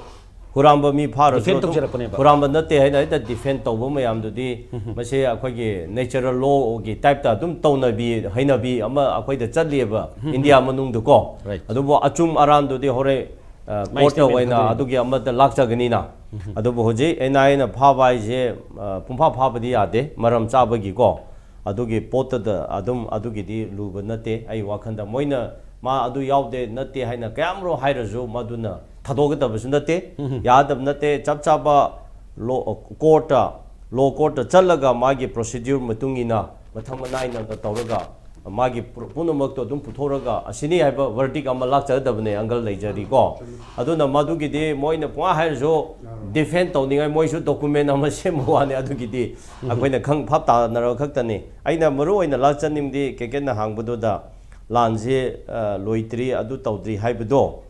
ꯍꯨꯔꯥꯟꯕ ꯃꯤ ꯐꯥꯔꯁꯨ ꯗꯤꯐꯦꯟ ꯑꯗꯨꯝ ꯇꯧꯖꯔꯛꯄꯅꯦꯕ꯫ ꯍꯨꯔꯥꯟꯕ ꯅꯠꯇꯦ ꯍꯥꯏꯅ ꯍꯦꯛꯇ ꯗꯤꯐꯦꯟ ꯇꯧꯕ ꯃꯌꯥꯝꯗꯨꯗꯤ ꯃꯁꯤ ꯑꯩꯈꯣꯏꯒꯤ natural lawꯒꯤ ꯇꯥꯏꯞꯇ ꯑꯗꯨꯝ ꯇꯧꯅꯕꯤ, ꯍꯩꯅꯕꯤ ꯑꯃ ꯑꯩꯈꯣꯏꯗ ꯆꯠꯂꯤꯑꯕ ꯏꯟꯗꯤꯌꯥ ꯃꯅꯨꯡꯗꯀꯣ꯫ Right. ꯑꯗꯨꯕꯨ ꯑꯆꯨꯝ ꯑꯔꯥꯟꯗꯨꯗꯤ ꯍꯣꯔꯦꯟ, ꯑ, ꯃꯥꯏ ꯀꯣꯔꯠꯇ statement ꯑꯣꯏꯅ ꯈꯪꯗꯣꯏꯅꯤ꯫ ꯑꯗꯨꯒꯤ ꯑꯃꯗ ꯂꯥꯛꯆꯒꯅꯤꯅ꯫ ꯑꯗꯨꯕꯨ ꯍꯧꯖꯤꯛ ꯑꯦꯟ ꯑꯥꯏ ꯑꯦꯅ ꯐꯥꯕ ꯍꯥꯏꯁꯦ, ꯑ, ꯄꯨꯡꯐꯥ ꯐꯥꯕꯗꯤ ꯌꯥꯗꯦ, ꯃꯔꯝ ꯆꯥꯕꯒꯤꯀꯣ꯫ ꯑꯗꯨꯒꯤ ꯄꯣꯠꯇꯨꯗ ꯑꯗꯨꯝ, ꯑꯗꯨꯒꯤꯗꯤ ꯂꯨꯕ ꯅꯠꯇꯦ꯫ ꯑꯩ ꯋꯥꯈꯜꯗ ꯃꯣꯏꯅ ꯃꯥ ꯑꯗꯨ ꯌꯥꯎꯗꯦ ꯅꯠꯇꯦ ꯍꯥꯏꯅ ꯀꯌꯥꯝꯔꯣ ꯍꯥꯏꯔꯁꯨ ꯃꯗꯨꯅ ꯊꯥꯗꯣꯛꯀꯗꯕꯁꯨ ꯅꯠꯇꯦ, ꯌꯥꯗꯕ ꯅꯠꯇꯦ꯫ ꯆꯞ ꯆꯥꯕ ꯂꯣ, ꯀꯣꯔꯠꯇ, ꯂꯣ ꯀꯣꯔꯠꯇ ꯆꯠꯂꯒ ꯃꯥꯒꯤ ꯄ꯭ꯔꯣꯁꯤꯗ꯭ꯌꯨꯔ ꯃꯇꯨꯡ ꯏꯟꯅ ꯃꯊꯪ ꯃꯅꯥꯏ ꯅꯥꯏꯅ ꯇꯧꯔꯒ ꯃꯥꯒꯤ ꯄꯨ-, ꯄꯨꯝꯅꯃꯛꯇꯣ ꯑꯗꯨꯝ ꯄꯨꯊꯣꯛꯔꯒ ꯑꯁꯤꯅꯤ ꯍꯥꯏꯕ ꯋꯥꯔꯗꯤꯛ ꯑꯃ ꯂꯥꯛꯆꯒꯗꯕꯅꯦ, ꯑꯪꯀꯜ ꯂꯩꯖꯔꯤꯀꯣ꯫ ꯑꯗꯨꯅ ꯃꯗꯨꯒꯤꯗꯤ ꯃꯣꯏꯅ ꯄꯨꯡꯍꯥꯏ ꯍꯥꯏꯔꯁꯨ ꯗꯤꯐꯦꯟ ꯇꯧꯅꯤꯡꯉꯥꯏ ꯃꯣꯏꯁꯨ ꯗꯣꯀꯨꯃꯦꯟ ꯑꯃ ꯁꯦꯝꯕ ꯋꯥꯅꯤ꯫ ꯑꯗꯨꯒꯤꯗꯤ ꯑꯩꯈꯣꯏꯅ ꯈꯪ ꯚꯥꯞ ꯇꯥꯅꯔꯕ ꯈꯛꯇꯅꯤ꯫ ꯑꯩꯅ ꯃꯔꯨ ꯑꯣꯏꯅ ꯂꯥꯛꯆꯅꯤꯡꯕꯗꯤ ꯀꯦꯀꯦꯅ ꯍꯥꯡꯕꯗꯨꯗ ꯂꯥꯟꯁꯦ, ꯑ, ꯂꯣꯏꯗ꯭ꯔꯤ, ꯑꯗꯨ ꯇꯧꯗ꯭ꯔꯤ ꯍꯥꯏꯕꯗꯣ,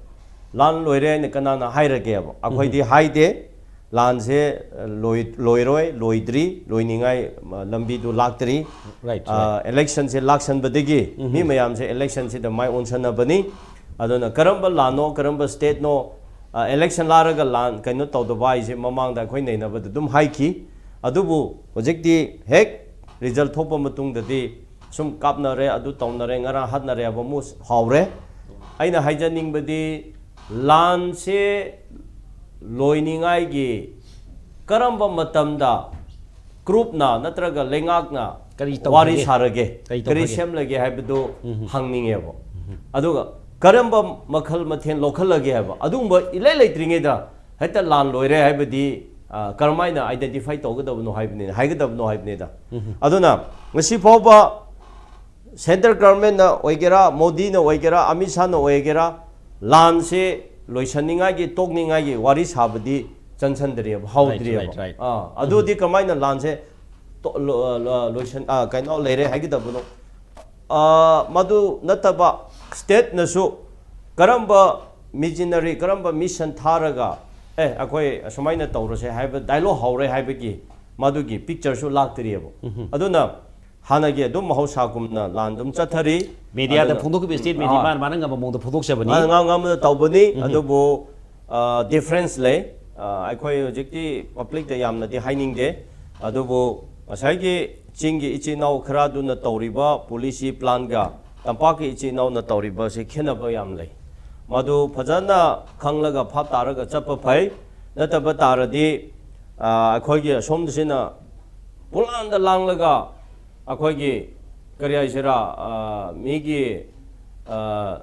ꯂꯥꯟ ꯂꯣꯏꯔꯦ ꯍꯥꯏꯅ ꯀꯅꯥꯅ ꯍꯥꯏꯔꯒꯦꯕ? ꯑꯩꯈꯣꯏꯗꯤ ꯍꯥꯏꯗꯦ꯫ ꯂꯥꯟꯁꯦ, ꯑ, ꯂꯣꯏ-, ꯂꯣꯏꯔꯣꯏ, ꯂꯣꯏꯗ꯭ꯔꯤ, ꯂꯣꯏꯅꯤꯡꯉꯥꯏ, ꯑ, ꯂꯝꯕꯤꯗꯨ ꯂꯥꯛꯇ꯭ꯔꯤ꯫ Right, right. ꯑ, ꯏꯂꯦꯛꯁꯟꯁꯦ ꯂꯥꯛꯁꯟꯕꯗꯒꯤ ꯃꯤ ꯃꯌꯥꯝꯁꯦ ꯏꯂꯦꯛꯁꯟꯁꯤꯗ ꯃꯥꯏ ꯑꯣꯟꯁꯟꯅꯕꯅꯤ꯫ ꯑꯗꯨꯅ ꯀꯔꯝꯕ ꯂꯥꯟꯅꯣ, ꯀꯔꯝꯕ ꯁ꯭ꯇꯦꯠꯅꯣ, ꯑ, ꯏꯂꯦꯛꯁꯟ ꯂꯥꯛꯔꯒ ꯂꯥꯟ ꯀꯩꯅꯣ ꯇꯧꯗꯕ ꯍꯥꯏꯁꯦ ꯃꯃꯥꯡꯗ ꯑꯩꯈꯣꯏ ꯅꯩꯅꯕꯗ ꯑꯗꯨꯝ ꯍꯥꯏꯈꯤ꯫ ꯑꯗꯨꯕꯨ ꯍꯧꯖꯤꯛꯇꯤ ꯍꯦꯛ ꯔꯤꯖꯜ ꯊꯣꯛꯄ ꯃꯇꯨꯡꯗꯗꯤ ꯁꯨꯝ ꯀꯥꯞꯅꯔꯦ, ꯑꯗꯨ ꯇꯧꯅꯔꯦ, ꯉꯔꯥꯡ ꯍꯥꯠꯅꯔꯦ ꯍꯥꯏꯕ ꯑꯃꯨꯛ ꯍꯥꯎꯔꯦ꯫ ꯑꯩꯅ ꯍꯥꯏꯖꯅꯤꯡꯕꯗꯤ ꯂꯥꯟꯁꯦ ꯂꯣꯏꯅꯤꯡꯉꯥꯏꯒꯤ ꯀꯔꯝꯕ ꯃꯇꯝꯗ ꯒ꯭ꯔꯨꯞꯅ ꯅꯠꯇ꯭ꯔꯒ ꯂꯩꯉꯥꯛꯅ ꯀꯔꯤ ꯋꯥꯔꯤ ꯇꯧꯈ꯭ꯔꯒꯦ? ꯁꯥꯔꯒꯦ, ꯀꯔꯤ ꯀꯔꯤ ꯇꯧꯈ꯭ꯔꯒꯦ? ꯁꯦꯝꯂꯒꯦ ꯍꯥꯏꯕꯗꯨ ꯍꯪꯅꯤꯡꯉꯦꯕ꯫ ꯑꯗꯨꯒ ꯀꯔꯝꯕ ꯃꯈꯜ ꯃꯊꯦꯜ ꯂꯧꯈꯠꯂꯒꯦ ꯍꯥꯏꯕ, ꯑꯗꯨꯒꯨꯝꯕ ꯏꯂꯩ ꯂꯩꯇ꯭ꯔꯤꯉꯩꯗ ꯍꯦꯛꯇ ꯂꯥꯟ ꯂꯣꯏꯔꯦ ꯍꯥꯏꯕꯗꯤ ꯀꯔꯝꯍꯥꯏꯅ identify ꯇꯧꯒꯗꯕꯅꯣ ꯍꯥꯏꯕꯅꯤꯅ, ꯍꯥꯏꯒꯗꯕꯅꯣ ꯍꯥꯏꯕꯅꯤꯗ꯫ ꯑꯗꯨꯅ ꯉꯁꯤ ꯐꯥꯎꯕ central governmentꯅ ꯑꯣꯏꯒꯦꯔꯥ, ꯃꯣꯗꯤꯅ ꯑꯣꯏꯒꯦꯔꯥ, ꯑꯃꯤꯠ ꯁꯥꯍꯅ ꯑꯣꯏꯒꯦꯔꯥ, ꯂꯥꯟꯁꯦ ꯂꯣꯏꯁꯟꯅꯤꯡꯉꯥꯏꯒꯤ, ꯇꯣꯛꯅꯤꯡꯉꯥꯏꯒꯤ ꯋꯥꯔꯤ ꯁꯥꯕꯗꯤ ꯆꯪꯁꯟꯗ꯭ꯔꯤꯑꯕ, ꯍꯧꯗ꯭ꯔꯤꯑꯕ꯫ Right, right. ꯑꯥ, ꯑꯗꯨꯗꯤ ꯀꯃꯥꯏꯅ ꯂꯥꯟꯁꯦ ꯇꯣ-, ꯂꯣ-, ꯂꯣ-, ꯂꯣꯏꯁꯟ-, ꯑꯥ, ꯀꯩꯅꯣ ꯂꯩꯔꯦ ꯍꯥꯏꯒꯗꯕꯅꯣ? ꯑꯥ, ꯃꯗꯨ ꯅꯠꯇꯕ stateꯅꯁꯨ ꯀꯔꯝꯕ machinery, ꯀꯔꯝꯕ mission ꯊꯥꯔꯒ, "ꯑꯦ, ꯑꯩꯈꯣꯏ ꯑꯁꯨꯃꯥꯏꯅ ꯇꯧꯔꯁꯦ" ꯍꯥꯏꯕ dialogue ꯍꯧꯔꯦ ꯍꯥꯏꯕꯒꯤ ꯃꯗꯨꯒꯤ pictureꯁꯨ ꯂꯥꯛꯇ꯭ꯔꯤꯑꯕ꯫ ꯑꯗꯨꯅ ꯍꯥꯟꯅꯒꯤ ꯑꯗꯨꯝ ꯃꯍꯧꯁꯥꯒꯨꯝꯅ ꯂꯥꯟ ꯑꯗꯨꯝ ꯆꯠꯊꯔꯤ꯫ Mediaꯗ ꯑꯗꯨꯅ ꯐꯣꯡꯗꯣꯛꯈꯤꯕ statementꯗꯤ ꯑꯥ꯫ ꯃꯥꯅ, ꯃꯥꯅ ꯉꯝꯕ ꯃꯑꯣꯡꯗ ꯐꯣꯡꯗꯣꯛꯆꯕꯅꯤ꯫ ꯃꯥꯅ ꯉꯝ-, ꯉꯝꯕꯗ ꯇꯧꯕꯅꯤ꯫ ꯑꯗꯨꯕꯨ, ꯑ, difference ꯂꯩ꯫ ꯑ, ꯑꯩꯈꯣꯏ ꯍꯧꯖꯤꯛꯇꯤ publicꯇ ꯌꯥꯝꯅꯗꯤ ꯍꯥꯏꯅꯤꯡꯗꯦ꯫ ꯑꯗꯨꯕꯨ ꯉꯁꯥꯏꯒꯤ ꯆꯤꯡꯒꯤ ꯏꯆꯤꯜ ꯏꯅꯥꯎ ꯈꯔꯗꯨꯅ ꯇꯧꯔꯤꯕ policy planꯒ ꯇꯝꯄꯥꯛꯀꯤ ꯏꯆꯤꯜ ꯏꯅꯥꯎꯅ ꯇꯧꯔꯤꯕꯁꯤ ꯈꯦꯠꯅꯕ ꯌꯥꯝ ꯂꯩ꯫ ꯃꯗꯨ ꯐꯖꯅ ꯈꯪꯂꯒ ꯚꯥꯞ ꯇꯥꯔꯒ ꯆꯠꯄ ꯐꯩ꯫ ꯅꯠꯇꯕ ꯇꯥꯔꯗꯤ, ꯑ, ꯑꯩꯈꯣꯏꯒꯤ ꯑꯁꯣꯝꯗꯁꯤꯅ ꯄꯨꯡꯂꯥꯟꯗ ꯂꯥꯡꯂꯒ ꯑꯩꯈꯣꯏꯒꯤ, ꯀꯔꯤ ꯍꯥꯏꯁꯤꯔꯥ, ꯑ, ꯃꯤꯒꯤ, ꯑ,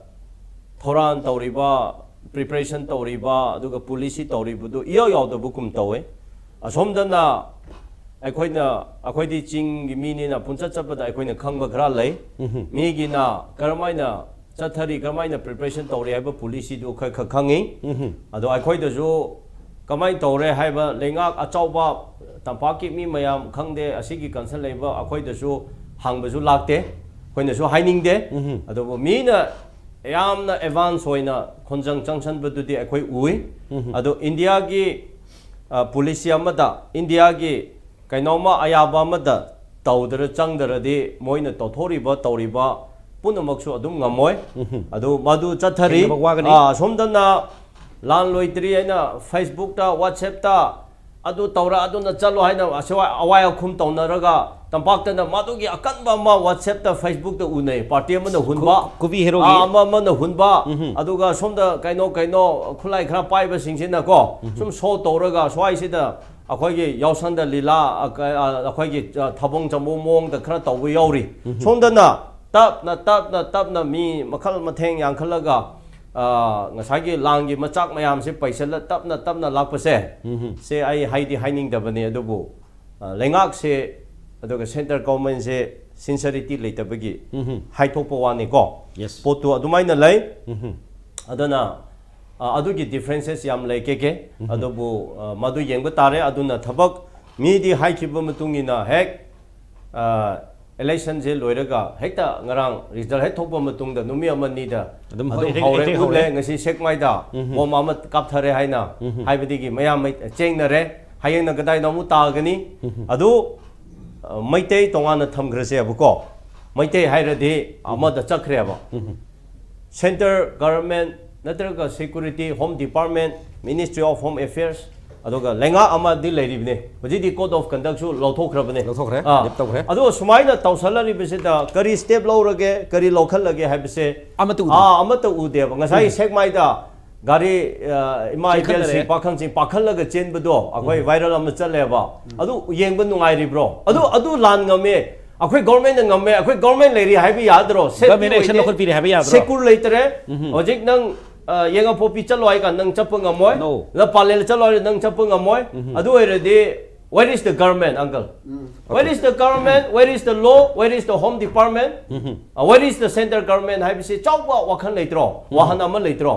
ꯊꯧꯔꯥꯡ ꯇꯧꯔꯤꯕ, preparation ꯇꯧꯔꯤꯕ, ꯑꯗꯨꯒ policy ꯇꯧꯔꯤꯕꯗꯨ ꯏꯌꯥꯎ ꯌꯥꯎꯗꯕꯒꯨꯝ ꯇꯧꯋꯦ꯫ ꯑꯁꯣꯝꯗꯅ ꯑꯩꯈꯣꯏꯅ, ꯑꯩꯈꯣꯏꯗꯤ ꯆꯤꯡꯒꯤ ꯃꯤꯅꯤꯅ ꯄꯨꯟꯆꯠ ꯆꯠꯄꯗ ꯑꯩꯈꯣꯏꯅ ꯈꯪꯕ ꯈꯔ ꯂꯩ꯫ ꯃꯤꯒꯤꯅ ꯀꯔꯝꯍꯥꯏꯅ ꯆꯠꯊꯔꯤ, ꯀꯔꯝꯍꯥꯏꯅ preparation ꯇꯧꯔꯤ ꯍꯥꯏꯕ policyꯗꯨ ꯈꯔ ꯈꯔ ꯈꯪꯉꯤ꯫ ꯑꯗꯣ ꯑꯩꯈꯣꯏꯗꯁꯨ ꯀꯃꯥꯏꯅ ꯇꯧꯔꯦ ꯍꯥꯏꯕ ꯂꯩꯉꯥꯛ ꯑꯆꯧꯕ, ꯇꯝꯄꯥꯛꯀꯤ ꯃꯤ ꯃꯌꯥꯝ ꯈꯪꯗꯦ, ꯑꯁꯤꯒꯤ concern ꯂꯩꯕ ꯑꯩꯈꯣꯏꯗꯁꯨ ꯍꯪꯕꯁꯨ ꯂꯥꯛꯇꯦ, ꯑꯩꯈꯣꯏꯅꯁꯨ ꯍꯥꯏꯅꯤꯡꯗꯦ꯫ ꯑꯗꯨꯕꯨ ꯃꯤꯅ ꯌꯥꯝꯅ advance ꯑꯣꯏꯅ ꯈꯣꯡꯖꯪ ꯆꯪꯁꯟꯕꯗꯨꯗꯤ ꯑꯩꯈꯣꯏ ꯎꯏ꯫ ꯑꯗꯣ ꯏꯟꯗꯤꯌꯥꯒꯤ, ꯑ, policy ꯑꯃꯗ, ꯏꯟꯗꯤꯌꯥꯒꯤ ꯀꯩꯅꯣꯝꯃ ꯑꯌꯥꯕ ꯑꯃꯗ ꯇꯧꯗ꯭ꯔ ꯆꯪꯗ꯭ꯔꯗꯤ ꯃꯣꯏꯅ ꯇꯧꯊꯣꯔꯤꯕ, ꯇꯧꯔꯤꯕ ꯄꯨꯝꯅꯃꯛꯁꯨ ꯑꯗꯨꯝ ꯉꯝꯃꯣꯏ꯫ ꯑꯗꯨ ꯃꯗꯨ ꯆꯠꯊꯔꯤ꯫ ꯊꯦꯡꯅꯕ ꯋꯥꯒꯅꯤ꯫ ꯑꯥ, ꯑꯁꯣꯝꯗꯅ ꯂꯥꯟ ꯂꯣꯏꯗ꯭ꯔꯤ ꯍꯥꯏꯅ Facebookꯇ, WhatsAppꯇ ꯑꯗꯨ ꯇꯧꯔ, ꯑꯗꯨꯅ ꯆꯠꯂꯣ ꯍꯥꯏꯅ ꯑꯁꯤ ꯑꯋꯥꯏ ꯑꯈꯨꯝ ꯇꯧꯅꯔꯒ, ꯇꯝꯄꯥꯛꯇꯅ ꯃꯗꯨꯒꯤ ꯑꯀꯟꯕ ꯑꯃ WhatsAppꯇ, Facebookꯇ ꯎꯅꯩ꯫ Party ꯑꯃꯅ ꯍꯨꯟꯕ, ꯀꯨ-, ꯀꯨꯕꯤ ꯍꯦꯔꯣꯒꯤ꯫ ꯑꯥ, ꯑꯃ, ꯑꯃꯅ ꯍꯨꯟꯕ, ꯑꯗꯨꯒ ꯁꯣꯝꯗ ꯀꯩꯅꯣ, ꯀꯩꯅꯣ ꯈꯨꯠꯂꯥꯏ ꯈꯔ ꯄꯥꯏꯕꯁꯤꯡꯁꯤꯅꯀꯣ, ꯁꯨꯝ show ꯇꯧꯔꯒ ꯁ꯭ꯋꯥꯏꯁꯤꯗ ꯑꯩꯈꯣꯏꯒꯤ ꯌꯥꯎꯁꯪꯗ ꯂꯤꯂꯥ, ꯑ, ꯀ-, ꯑ, ꯑꯩꯈꯣꯏꯒꯤ, ꯑ, ꯊꯥꯕꯜ ꯆꯣꯡꯕ ꯃꯑꯣꯡꯗ ꯈꯔ ꯇꯧꯕ ꯌꯥꯎꯔꯤ꯫ ꯁꯣꯝꯗꯅ ꯇꯞꯅ, ꯇꯞꯅ, ꯇꯞꯅ ꯃꯤ ꯃꯈꯜ ꯃꯊꯦꯜ ꯌꯥꯝꯈꯠꯂꯒ, ꯑ, ꯉꯁꯥꯏꯒꯤ ꯂꯥꯟꯒꯤ ꯃꯆꯥꯛ ꯃꯌꯥꯝꯁꯦ ꯄꯩꯁꯜꯂ ꯇꯞꯅ ꯇꯞꯅ ꯂꯥꯛꯄꯁꯦ, ꯎꯝ꯫ ꯁꯦ ꯑꯩ ꯍꯥꯏꯗꯤ ꯍꯥꯏꯅꯤꯡꯗꯕꯅꯤ, ꯑꯗꯨꯕꯨ, ꯑ, ꯂꯩꯉꯥꯛꯁꯦ ꯑꯗꯨꯒ central government ꯁꯦ sincerity ꯂꯩꯇꯕꯒꯤ ꯎꯝ꯫ ꯍꯥꯏꯊꯣꯛꯄ ꯋꯥꯅꯤꯀꯣ꯫ Yes. ꯄꯣꯠꯇꯨ ꯑꯗꯨꯃꯥꯏꯅ ꯂꯩ꯫ ꯎꯝ꯫ ꯑꯗꯨꯅ, ꯑ, ꯑꯗꯨꯒꯤ differences ꯌꯥꯝ ꯂꯩ, ꯀꯦ ꯀꯦ꯫ ꯑꯗꯨꯕꯨ, ꯑ, ꯃꯗꯨ ꯌꯦꯡꯕ ꯇꯥꯔꯦ꯫ ꯑꯗꯨꯅ ꯊꯕꯛ ꯃꯤꯗꯤ ꯍꯥꯏꯈꯤꯕ ꯃꯇꯨꯡ ꯏꯟꯅ ꯍꯦꯛ, ꯑ, election ꯁꯦ ꯂꯣꯏꯔꯒ ꯍꯦꯛꯇ ꯉꯔꯥꯡ result ꯍꯦꯛ ꯊꯣꯛꯄ ꯃꯇꯨꯡꯗ ꯅꯨꯃꯤꯠ ꯑꯃ ꯑꯅꯤꯗ ꯑꯗꯨꯝ ꯑꯗꯨꯝ ꯍꯦꯛ-, ꯍꯧꯔꯦ, ꯍꯦꯛ-, ꯍꯦꯛ ꯎꯠꯂꯦ, ꯍꯧꯔꯦ꯫ ꯉꯁꯤ ꯁꯦꯛꯃꯥꯏꯗ ꯎꯝ꯫ bomb ꯑꯃ ꯀꯥꯞꯊꯔꯦ ꯍꯥꯏꯅ ꯎꯝ꯫ ꯍꯥꯏꯕꯗꯒꯤ ꯃꯌꯥꯝ ꯃꯩ-, ꯆꯦꯡꯅꯔꯦ꯫ ꯍꯌꯦꯡꯅ ꯀꯗꯥꯏꯗ ꯑꯃꯨꯛ ꯇꯥꯒꯅꯤ? ꯑꯗꯨ, ꯑ, ꯃꯩꯇꯩ ꯇꯣꯉꯥꯟꯅ ꯊꯝꯈ꯭ꯔꯁꯦꯕꯀꯣ꯫ ꯃꯩꯇꯩ ꯍꯥꯏꯔꯗꯤ ꯑꯃꯗ ꯆꯠꯈ꯭ꯔꯦꯕ꯫ Central government ꯅꯠꯇ꯭ꯔꯒ security, Home Department, Ministry of Home Affairs, ꯑꯗꯨꯒ ꯂꯩꯉꯥꯛ ꯑꯃꯗꯤ ꯂꯩꯔꯤꯕꯅꯦ꯫ ꯍꯧꯖꯤꯛꯇꯤ code of conduct ꯁꯨ ꯂꯧꯊꯣꯛꯈ꯭ꯔꯕꯅꯦ꯫ ꯂꯧꯊꯣꯛꯈ꯭ꯔꯦ, ꯑꯥ꯫ ꯂꯦꯞ ꯇꯧꯈ꯭ꯔꯦ꯫ ꯑꯗꯣ ꯁꯨꯃꯥꯏꯅ ꯇꯧꯁꯜꯂꯛꯂꯤꯕꯁꯤꯗ ꯀꯔꯤ step ꯂꯧꯔꯒꯦ, ꯀꯔꯤ ꯂꯧꯈꯠꯂꯒꯦ ꯍꯥꯏꯕꯁꯦ ꯑꯃꯠꯇ ꯎꯗꯦ꯫ ꯑꯥ, ꯑꯃꯠꯇ ꯎꯗꯦꯕ꯫ ꯉꯁꯥꯏ ꯁꯦꯛꯃꯥꯏꯗ ꯒꯥꯔꯤ, ꯑ, ꯏꯃꯥ ꯆꯦꯟꯈꯠꯅꯔꯦ꯫ ꯏꯕꯦꯜꯁꯤꯡ, ꯄꯥꯈꯪꯁꯤꯡ ꯄꯥꯈꯠꯂꯒ ꯆꯦꯟꯕꯗꯣ ꯑꯩꯈꯣꯏ viral ꯑꯃ ꯆꯠꯂꯦꯕ꯫ ꯑꯗꯨ ꯌꯦꯡꯕ ꯅꯨꯡꯉꯥꯏꯔꯤꯕ꯭ꯔꯣ? ꯑꯗꯨ, ꯑꯗꯨ ꯂꯥꯟ ꯉꯝꯃꯦ, ꯑꯩꯈꯣꯏ government ꯅ ꯉꯝꯃꯦ, ꯑꯩꯈꯣꯏ government ꯂꯩꯔꯤ ꯍꯥꯏꯕ ꯌꯥꯗ꯭ꯔꯣ? Safety Government action ꯑꯣꯏꯗꯦ꯫ ꯂꯧꯈꯠꯄꯤꯔꯦ ꯍꯥꯏꯕ ꯌꯥꯗ꯭ꯔꯣ? Secure ꯂꯩꯇ꯭ꯔꯦ꯫ ꯍꯧꯖꯤꯛ ꯅꯪ, ꯑ, ꯌꯦꯡꯉꯄꯣꯛꯄꯤ ꯆꯠꯂꯣ ꯍꯥꯏ ꯀꯥꯟꯗ ꯅꯪ ꯆꯠꯄ ꯉꯝꯃꯣꯏ꯫ No. ꯅꯪ ꯄꯥꯂꯦꯜ ꯆꯠꯂꯣ ꯍꯥꯏꯔ ꯅꯪ ꯆꯠꯄ ꯉꯝꯃꯣꯏ꯫ ꯑꯗꯨ ꯑꯣꯏꯔꯗꯤ, where is the government, uncle? Where is the government? Where is the law? Where is the Home Department? Uh, where is the central government ꯍꯥꯏꯕꯁꯤ ꯆꯥꯎꯕ ꯋꯥꯈꯜ ꯂꯩꯇ꯭ꯔꯣ? ꯋꯥꯍꯟ ꯑꯃ ꯂꯩꯇ꯭ꯔꯣ?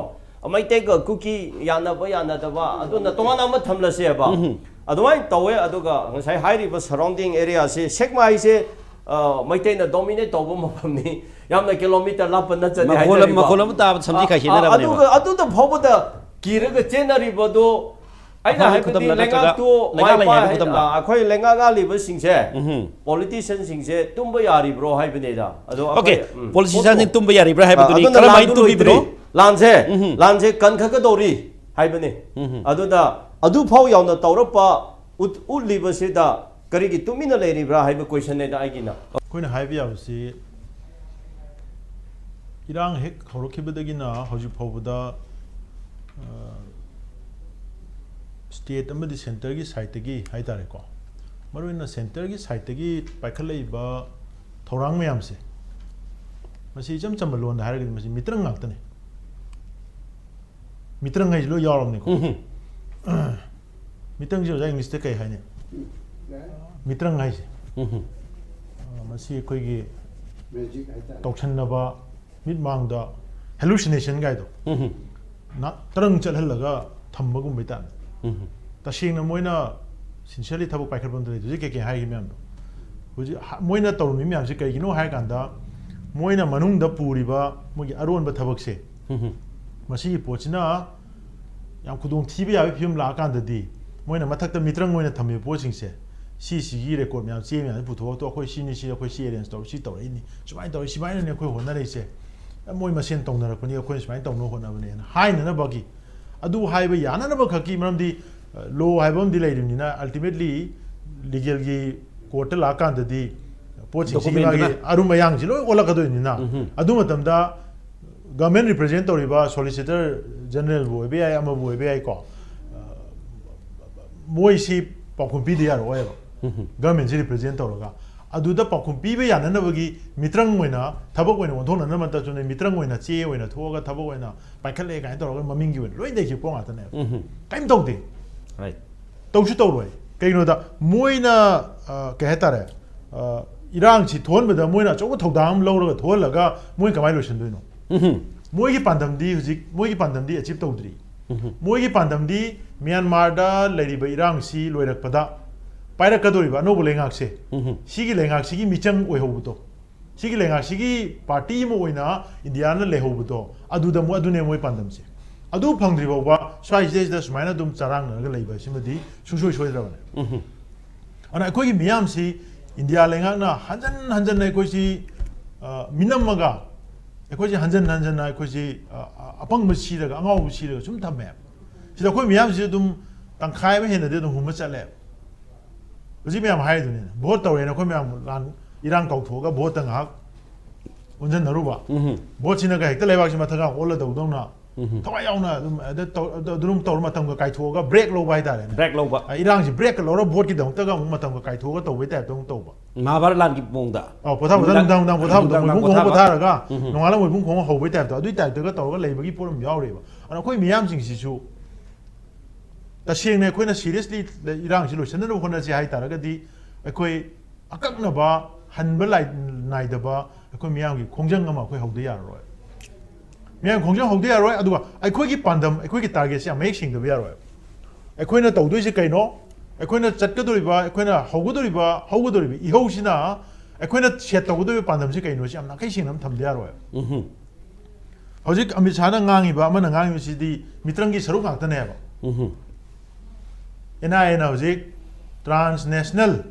ꯃꯩꯇꯩꯒ ꯀꯨꯀꯤ ꯌꯥꯅꯕ ꯌꯥꯅꯗꯕ ꯑꯗꯨꯅ ꯇꯣꯉꯥꯟꯅ ꯑꯃ ꯊꯝꯂꯁꯦꯕ꯫ ꯑꯗꯨꯃꯥꯏꯅ ꯇꯧꯋꯦ꯫ ꯑꯗꯨꯒ ꯉꯁꯥꯏ ꯍꯥꯏꯔꯤꯕ surrounding area ꯁꯤ, ꯁꯦꯛꯃꯥꯏꯁꯦ, ꯑ, ꯃꯩꯇꯩꯅ dominate ꯇꯧꯕ ꯃꯐꯝꯅꯤ꯫ ꯌꯥꯝꯅ kilometre ꯂꯥꯞꯄ ꯅꯠꯆꯗꯦ ꯃꯈꯣꯜ ꯑꯃ, ꯍꯥꯏꯖꯔꯤꯕ꯫ ꯃꯈꯣꯜ ꯑꯃ ꯇꯥꯕꯗ ꯁꯝꯖꯤ ꯑ, ꯈꯥꯏ ꯑ, ꯈꯦꯠꯅꯔꯕꯅꯦꯕ꯫ ꯑꯗꯨꯒ ꯑꯗꯨꯗ ꯐꯥꯎꯕꯗ ꯀꯤꯔꯒ ꯆꯦꯟꯅꯔꯤꯕꯗꯣ, ꯑꯩꯅ ꯑꯐꯕ ꯍꯥꯏꯕꯗꯤ ꯈꯨꯗꯝꯂ ꯅꯠꯇ꯭ꯔꯒ ꯅꯠꯇ꯭ꯔꯒ ꯂꯩꯉꯥꯛ ꯂꯩꯉꯥꯏ ꯍꯥꯏꯕ ꯈꯨꯗꯝꯂ? ꯑꯩꯈꯣꯏ ꯂꯩꯉꯥꯛ ꯉꯥꯛꯂꯤꯕꯁꯤꯡꯁꯦ, ꯎꯝ꯫ politician ꯁꯤꯡꯁꯦ ꯇꯨꯝꯕ ꯌꯥꯔꯤꯕ꯭ꯔꯣ ꯍꯥꯏꯕꯅꯤꯗ꯫ ꯑꯗꯣ Okay, ꯑꯩꯈꯣꯏ, ꯎꯝ, politician ꯁꯤꯡ ꯄꯣꯠꯇꯣ, ꯇꯨꯝꯕ ꯌꯥꯔꯤꯕ꯭ꯔꯥ ꯍꯥꯏꯕꯗꯨꯗꯤ ꯑꯗꯨꯅ ꯀꯔꯝꯍꯥꯏꯅ ꯂꯥꯟꯗꯨ ꯇꯨꯝꯕꯤꯕꯅꯣ? ꯂꯣꯏꯗ꯭ꯔꯤ꯫ ꯂꯥꯟꯁꯦ, ꯎꯝ꯫ ꯂꯥꯟꯁꯦ ꯀꯟꯈꯠꯀꯗꯧꯔꯤ ꯍꯥꯏꯕꯅꯤ꯫ ꯎꯝ꯫ ꯑꯗꯨꯗ ꯑꯗꯨꯐꯥꯎ ꯌꯥꯎꯅ ꯇꯧꯔꯛꯄ ꯎꯠ-, ꯎꯠꯂꯤꯕꯁꯤꯗ ꯀꯔꯤꯒꯤ ꯇꯨꯃꯤꯟꯅ ꯂꯩꯔꯤꯕ꯭ꯔꯥ ꯍꯥꯏꯕ question ꯅꯦꯗ ꯑꯩꯒꯤꯅ꯫ ꯑꯩꯈꯣꯏꯅ ꯍꯥꯏꯕ ꯌꯥꯕꯁꯤ, ꯏꯔꯥꯡ ꯍꯦꯛ ꯍꯧꯔꯛꯈꯤꯕꯗꯒꯤꯅ ꯍꯧꯖꯤꯛ ꯐꯥꯎꯕꯗ, ꯑ, state ꯑꯃꯗꯤ centre ꯒꯤ side ꯇꯒꯤ ꯍꯥꯏ ꯇꯥꯔꯦꯀꯣ, ꯃꯔꯨꯑꯣꯏꯅ centre ꯒꯤ side ꯇꯒꯤ ꯄꯥꯏꯈꯠꯂꯛꯏꯕ ꯊꯧꯔꯥꯡ ꯃꯌꯥꯝꯁꯦ, ꯃꯁꯤ ꯏꯆꯝ ꯆꯝꯕ ꯂꯣꯟꯗ ꯍꯥꯏꯔꯒꯗꯤ ꯃꯁꯤ ꯃꯤꯇ꯭ꯔꯪ ꯉꯥꯛꯇꯅꯤ꯫ ꯃꯤꯇ꯭ꯔꯪ ꯍꯥꯏꯁꯤ ꯂꯣꯏ ꯌꯥꯎꯔꯕꯅꯤꯀꯣ꯫ ꯎꯝ꯫ ꯃꯤꯇ꯭ꯔꯪꯁꯦ ꯑꯣꯖꯥ ꯏꯪꯂꯤꯁꯇ ꯀꯩ ꯍꯥꯏꯅꯤ? ꯃꯤꯇ꯭ꯔꯪ ꯍꯥꯏꯁꯦ꯫ ꯎꯝ꯫ ꯑ, ꯃꯁꯤ ꯑꯩꯈꯣꯏꯒꯤ ꯃꯦꯖꯤꯛ ꯍꯥꯏꯇꯥꯔꯦ꯫ ꯇꯧꯁꯟꯅꯕ, ꯃꯤꯠꯃꯥꯡꯗ ꯍꯦꯂꯨꯁꯤꯅꯦꯁꯟ ꯒꯥꯏꯗꯣ ꯎꯝ꯫ ꯅ ꯇꯔꯪ ꯆꯠꯍꯜꯂꯒ ꯊꯝꯕꯒꯨꯝꯕꯩ ꯇꯥꯏꯞꯅꯤ꯫ ꯎꯝ꯫ ꯇꯁꯦꯡꯅ ꯃꯣꯏꯅ ꯁꯤꯟꯁꯤꯌꯔꯂꯤ ꯊꯕꯛ ꯄꯥꯏꯈꯠꯄ ꯑꯝꯇ ꯂꯩꯇꯦ꯫ ꯍꯧꯖꯤꯛ ꯀꯩꯀꯩ ꯍꯥꯏꯔꯤ ꯃꯌꯥꯝꯗꯣ, ꯍꯧꯖꯤꯛ ꯍ- ꯃꯣꯏꯅ ꯇꯧꯔꯝꯃꯤ ꯃꯌꯥꯝꯁꯦ ꯀꯩꯒꯤꯅꯣ ꯍꯥꯏꯔꯀꯥꯟꯗ, ꯃꯣꯏꯅ ꯃꯅꯨꯡꯗ ꯄꯨꯔꯤꯕ ꯃꯣꯏꯒꯤ ꯑꯔꯣꯟꯕ ꯊꯕꯛꯁꯦ, ꯎꯝ꯫ ꯃꯁꯤꯒꯤ ꯄꯣꯠꯁꯤꯅ ꯌꯥꯝ ꯈꯨꯗꯣꯡꯊꯤꯕ ꯌꯥꯕꯒꯤ ꯐꯤꯕꯝ ꯂꯥꯛꯑꯀꯥꯟꯗꯗꯤ, ꯃꯣꯏꯅ ꯃꯊꯛꯇ ꯃꯤꯇ꯭ꯔꯪ ꯑꯣꯏꯅ ꯊꯝꯃꯤꯕ ꯄꯣꯠꯁꯤꯡꯁꯦ, ꯁꯤꯁꯤꯒꯤ ꯔꯦꯀꯣꯔꯠ ꯃꯌꯥꯝ, ꯆꯦ ꯃꯌꯥꯝꯁꯦ ꯄꯨꯊꯣꯛꯑꯒ, "ꯑꯩꯈꯣꯏ ꯁꯤꯅꯤ, ꯁꯤ ꯑꯩꯈꯣꯏ ꯁꯤ ꯑꯦꯔꯦꯟꯖ ꯇꯧꯔꯦ, ꯁꯤ ꯇꯧꯔꯛꯏꯅꯤ, ꯁꯨꯃꯥꯏꯅ ꯇꯧꯔꯤ, ꯁꯨꯃꯥꯏꯅꯅꯤ ꯑꯩꯈꯣꯏ ꯍꯣꯠꯅꯔꯤꯁꯦ, ꯃꯣꯏ ꯃꯁꯦꯟ ꯇꯧꯅꯔꯛꯄꯅꯤ, ꯑꯩꯈꯣꯏꯅ ꯁꯨꯃꯥꯏꯅ ꯇꯧꯅꯕ ꯍꯣꯠꯅꯕꯅꯦꯅ" ꯍꯥꯏꯅꯅꯕꯒꯤ, ꯑꯗꯨ ꯍꯥꯏꯕ ꯌꯥꯅꯅꯕ ꯈꯛꯀꯤ, ꯃꯔꯝꯗꯤ ꯂꯣ ꯍꯥꯏꯕ ꯑꯃꯗꯤ ꯂꯩꯔꯤꯕꯅꯤꯅ, ꯑꯜꯇꯤꯃꯦꯠꯂꯤ ꯂꯤꯒꯦꯜꯒꯤ ꯀꯣꯔꯠꯇ ꯂꯥꯛꯑꯀꯥꯟꯗꯗꯤ ꯄꯣꯠꯁꯤꯡꯁꯤꯒꯤ ꯃꯥꯒꯤ Documentꯗꯨꯅ꯫ ꯑꯔꯨꯝ ꯑꯌꯥꯡꯁꯤ ꯂꯣꯏ ꯑꯣꯜꯂꯛꯀꯗꯣꯏꯅꯤꯅ, ꯎꯝ꯫ ꯑꯗꯨ ꯃꯇꯝꯗ ꯒꯚꯔꯟꯃꯦꯟ ꯔꯤꯄ꯭ꯔꯖꯦꯟ ꯇꯧꯔꯤꯕ ꯁꯣꯂꯤꯁꯤꯇꯔ ꯖꯦꯅꯔꯦꯜꯕꯨ ꯑꯣꯏꯕ ꯌꯥꯏ, ꯑꯃꯕꯨ ꯑꯣꯏꯕ ꯌꯥꯏꯀꯣ, ꯃꯣꯏꯁꯤ ꯄꯥꯎꯈꯨꯝ ꯄꯤꯗ ꯌꯥꯔꯛꯑꯣꯏꯕ꯫ ꯎꯝ꯫ ꯒꯚꯔꯟꯃꯦꯟꯁꯤ ꯔꯤꯄ꯭ꯔꯖꯦꯟ ꯇꯧꯔꯒ ꯑꯗꯨꯗ ꯄꯥꯎꯈꯨꯝ ꯄꯤꯕ ꯌꯥꯅꯅꯕꯒꯤ ꯃꯤꯇ꯭ꯔꯪ ꯑꯣꯏꯅ, ꯊꯕꯛ ꯑꯣꯏꯅ ꯑꯣꯟꯊꯣꯛꯅꯅꯕ ꯅꯠꯇ꯭ꯔꯁꯨꯅꯦ, ꯃꯤꯇ꯭ꯔꯪ ꯑꯣꯏꯅ, ꯆꯦ ꯑꯣꯏꯅ ꯊꯣꯛꯑꯒ ꯊꯕꯛ ꯑꯣꯏꯅ ꯄꯥꯏꯈꯠꯂꯛꯑꯦ ꯀꯥꯏꯅ ꯇꯧꯔꯒ ꯃꯃꯤꯡꯒꯤ ꯑꯣꯏꯅ ꯂꯣꯏ ꯂꯩꯈꯤꯕ ꯄꯣꯠ ꯉꯥꯛꯇꯅꯦꯕ꯫ ꯎꯝ꯫ ꯀꯔꯤꯝ ꯇꯧꯗꯦ꯫ Right꯫ ꯇꯧꯁꯨ ꯇꯧꯔꯣꯏ꯫ ꯀꯩꯒꯤꯅꯣꯗ ꯃꯣꯏꯅ, ꯑ, ꯀꯩ ꯍꯥꯏꯇꯥꯔꯦ, ꯑ, ꯏꯔꯥꯡꯁꯤ ꯊꯣꯛꯍꯟꯕꯗ ꯃꯣꯏꯅ ꯑꯆꯧꯕ ꯊꯧꯗꯥꯡ ꯑꯃ ꯂꯧꯔꯒ ꯊꯣꯛꯍꯜꯂꯒ ꯃꯣꯏ ꯀꯃꯥꯏꯅ ꯂꯣꯏꯁꯤꯟꯗꯣꯏꯅꯣ? ꯎꯝ꯫ ꯃꯣꯏꯒꯤ ꯄꯥꯟꯗꯝꯗꯤ ꯍꯧꯖꯤꯛ, ꯃꯣꯏꯒꯤ ꯄꯥꯟꯗꯝꯗꯤ ꯑꯦꯆꯤꯞ ꯇꯧꯗ꯭ꯔꯤ꯫ ꯎꯝ꯫ ꯃꯣꯏꯒꯤ ꯄꯥꯟꯗꯝꯗꯤ ꯃ꯭ꯌꯥꯟꯃꯥꯔꯗ ꯂꯩꯔꯤꯕ ꯏꯔꯥꯡꯁꯤ ꯂꯣꯏꯔꯛꯄꯗ ꯄꯥꯏꯔꯛꯀꯗꯧꯔꯤꯕ ꯑꯅꯧꯕ ꯂꯩꯉꯥꯛꯁꯦ, ꯎꯝ꯫ ꯁꯤꯒꯤ ꯂꯩꯉꯥꯛꯁꯤꯒꯤ ꯃꯤꯆꯪ ꯑꯣꯏꯍꯧꯕꯗꯣ, ꯁꯤꯒꯤ ꯂꯩꯉꯥꯛꯁꯤꯒꯤ ꯄꯥꯔꯇꯤ ꯑꯃ ꯑꯣꯏꯅ ꯏꯟꯗꯤꯌꯥꯅ ꯂꯩꯍꯧꯕꯗꯣ, ꯑꯗꯨꯗ ꯃꯣꯏ, ꯑꯗꯨꯅꯦ ꯃꯣꯏ ꯄꯥꯟꯗꯝꯁꯦ꯫ ꯑꯗꯨ ꯐꯪꯗ꯭ꯔꯤ ꯐꯥꯎꯕ ꯁ꯭ꯋꯥꯏꯁꯤꯗꯩꯁꯤꯗ ꯁꯨꯃꯥꯏꯅ ꯑꯗꯨꯝ ꯆꯔꯥꯡꯅꯔꯒ ꯂꯩꯕ ꯑꯁꯤꯃꯗꯤ ꯁꯨꯡꯁꯣꯏ ꯁꯣꯏꯗ꯭ꯔꯕꯅꯦ꯫ ꯎꯝ꯫ ꯑꯗꯨꯅ ꯑꯩꯈꯣꯏꯒꯤ ꯃꯤꯌꯥꯝꯁꯤ ꯏꯟꯗꯤꯌꯥ ꯂꯩꯉꯥꯛꯅ ꯍꯟꯖꯟ ꯍꯟꯖꯟꯅ ꯑꯩꯈꯣꯏꯁꯤ, ꯑ, ꯃꯤꯅꯝꯃꯒ, ꯑꯩꯈꯣꯏꯁꯤ ꯍꯟꯖꯟ ꯍꯟꯖꯟꯅ ꯑꯩꯈꯣꯏꯁꯤ, ꯑ, ꯑ, ꯑꯄꯪꯕ ꯁꯤꯔꯒ, ꯑꯉꯥꯎꯕ ꯁꯤꯔꯒ ꯁꯨꯝ ꯊꯝꯃꯦ꯫ ꯁꯤꯗ ꯑꯩꯈꯣꯏ ꯃꯤꯌꯥꯝꯁꯤ ꯑꯗꯨꯝ ꯇꯪꯈꯥꯏ ꯑꯃ ꯍꯦꯟꯅꯗꯤ ꯑꯗꯨꯝ ꯍꯨꯝꯃ ꯆꯠꯂꯦ꯫ ꯍꯧꯖꯤꯛ ꯃꯌꯥꯝ ꯍꯥꯏꯔꯤꯗꯨꯅꯤ, ꯚꯣꯠ ꯇꯧꯔꯦꯅ ꯑꯩꯈꯣꯏ ꯃꯌꯥꯝ ꯂꯥꯟ ꯏꯔꯥꯡ ꯀꯥꯎꯊꯣꯛꯑꯒ ꯚꯣꯠꯇ ꯉꯥꯏꯍꯥꯛ ꯑꯣꯟꯁꯤꯟꯅꯔꯨꯕ꯫ ꯎꯝ꯫ ꯚꯣꯠꯁꯤꯅꯒ ꯍꯦꯛꯇ ꯂꯩꯕꯥꯛꯁꯤ ꯃꯊꯛ ꯉꯥꯛ ꯑꯣꯜꯂꯗꯧꯗꯧꯅ ꯎꯝ꯫ ꯊꯋꯥꯏ ꯌꯥꯎꯅ ꯑꯗꯨꯝ ꯑꯗ ꯇꯧ-, ꯑꯗꯨ ꯑꯗꯨꯝ ꯇꯧꯔ ꯃꯇꯝꯒ ꯀꯥꯏꯊꯣꯛꯑꯒ ꯕ꯭ꯔꯦꯛ ꯂꯧꯕ ꯍꯥꯏꯇꯥꯔꯦꯅꯦ꯫ ꯕ꯭ꯔꯦꯛ ꯂꯧꯕ꯫ ꯑ, ꯏꯔꯥꯡꯁꯤ ꯕ꯭ꯔꯦꯛꯀ ꯂꯧꯔ ꯚꯣꯠꯀꯤꯗꯃꯛꯇꯒ ꯑꯃꯨꯛ ꯃꯇꯝꯒ ꯀꯥꯏꯊꯣꯛꯑꯒ ꯇꯧꯕꯩ ꯇꯥꯏꯞꯇ ꯑꯃꯨꯛ ꯇꯧꯕ꯫ ꯃꯍꯥꯚꯥꯔꯠ ꯂꯥꯟꯒꯤ ꯃꯑꯣꯡꯗ꯫ ꯑꯧ, ꯄꯣꯊꯥꯕꯗ ꯅꯨꯃꯤꯗꯥꯡ- ꯅꯨꯡꯗꯥꯡ ꯅꯨꯡꯗꯥꯡ ꯄꯣꯊꯥꯕꯗ ꯅꯨꯃꯤꯗꯥꯡ ꯃꯣꯏꯕꯨꯡ ꯈꯣꯡꯕ ꯄꯣꯊꯥꯕ꯫ ꯄꯣꯊꯥꯔꯒ ꯎꯝ꯫ ꯅꯣꯡꯉꯥꯜꯂ ꯃꯣꯏꯕꯨꯡ ꯈꯣꯡꯕ ꯍꯧꯕꯩ ꯇꯥꯏꯞꯇ, ꯑꯗꯨꯏ ꯇꯥꯏꯞꯇꯒ ꯇꯧꯔꯒ ꯂꯩꯕꯒꯤ ꯄꯣꯠ ꯑꯃ ꯌꯥꯎꯔꯤꯕ꯫ ꯑꯗꯣ ꯑꯩꯈꯣꯏ ꯃꯤꯌꯥꯝꯁꯤꯡꯁꯤꯁꯨ ꯇꯁꯦꯡꯅ ꯑꯩꯈꯣꯏꯅ seriously ꯏꯔꯥꯡꯁꯤ ꯂꯣꯏꯁꯤꯟꯅꯕ ꯍꯣꯠꯅꯁꯤ ꯍꯥꯏꯇꯥꯔꯒꯗꯤ, ꯑꯩꯈꯣꯏ ꯑꯀꯛꯅꯕ ꯍꯟꯕ ꯂꯥꯏ-, ꯅꯥꯏꯗꯕ ꯑꯩꯈꯣꯏ ꯃꯤꯌꯥꯝꯒꯤ ꯈꯣꯡꯖꯪ ꯑꯃ ꯑꯩꯈꯣꯏ ꯍꯧꯗ ꯌꯥꯔꯔꯣꯏ꯫ ꯃꯤꯌꯥꯝ ꯈꯣꯡꯖꯪ ꯍꯧꯗ ꯌꯥꯔꯣꯏ꯫ ꯑꯗꯨꯒ ꯑꯩꯈꯣꯏꯒꯤ ꯄꯥꯟꯗꯝ, ꯑꯩꯈꯣꯏꯒꯤ target ꯁꯤ ꯌꯥꯝ ꯃꯌꯦꯛ ꯁꯦꯡꯗꯕ ꯌꯥꯔꯣꯏ꯫ ꯑꯩꯈꯣꯏꯅ ꯇꯧꯗꯣꯏꯁꯦ ꯀꯩꯅꯣ? ꯑꯩꯈꯣꯏꯅ ꯆꯠꯀꯗꯧꯔꯤꯕ, ꯑꯩꯈꯣꯏꯅ ꯍꯧꯒꯗꯧꯔꯤꯕ, ꯍꯧꯒꯗꯧꯔꯤꯕ ꯏꯍꯧꯁꯤꯅ ꯑꯩꯈꯣꯏꯅ set ꯇꯧꯒꯗꯧꯔꯤꯕ ꯄꯥꯟꯗꯝꯁꯤ ꯀꯩꯅꯣ? ꯁꯤ ꯌꯥꯝ ꯅꯥꯈꯩ ꯁꯦꯡꯅ ꯑꯃ ꯊꯝꯗ ꯌꯥꯔꯣꯏ꯫ ꯎꯝꯍꯨꯝ꯫ ꯍꯧꯖꯤꯛ ꯑꯃꯤꯠ ꯁꯥꯍꯅ ꯉꯥꯡꯉꯤꯕ, ꯑꯃꯅ ꯉꯥꯡꯉꯤꯕꯁꯤꯗꯤ ꯃꯤꯇ꯭ꯔꯪꯒꯤ ꯁꯔꯨꯛ ꯉꯥꯛꯇꯅꯦꯕ꯫ ꯎꯝꯍꯨꯝ꯫ NIA ꯅ ꯍꯧꯖꯤꯛ transnational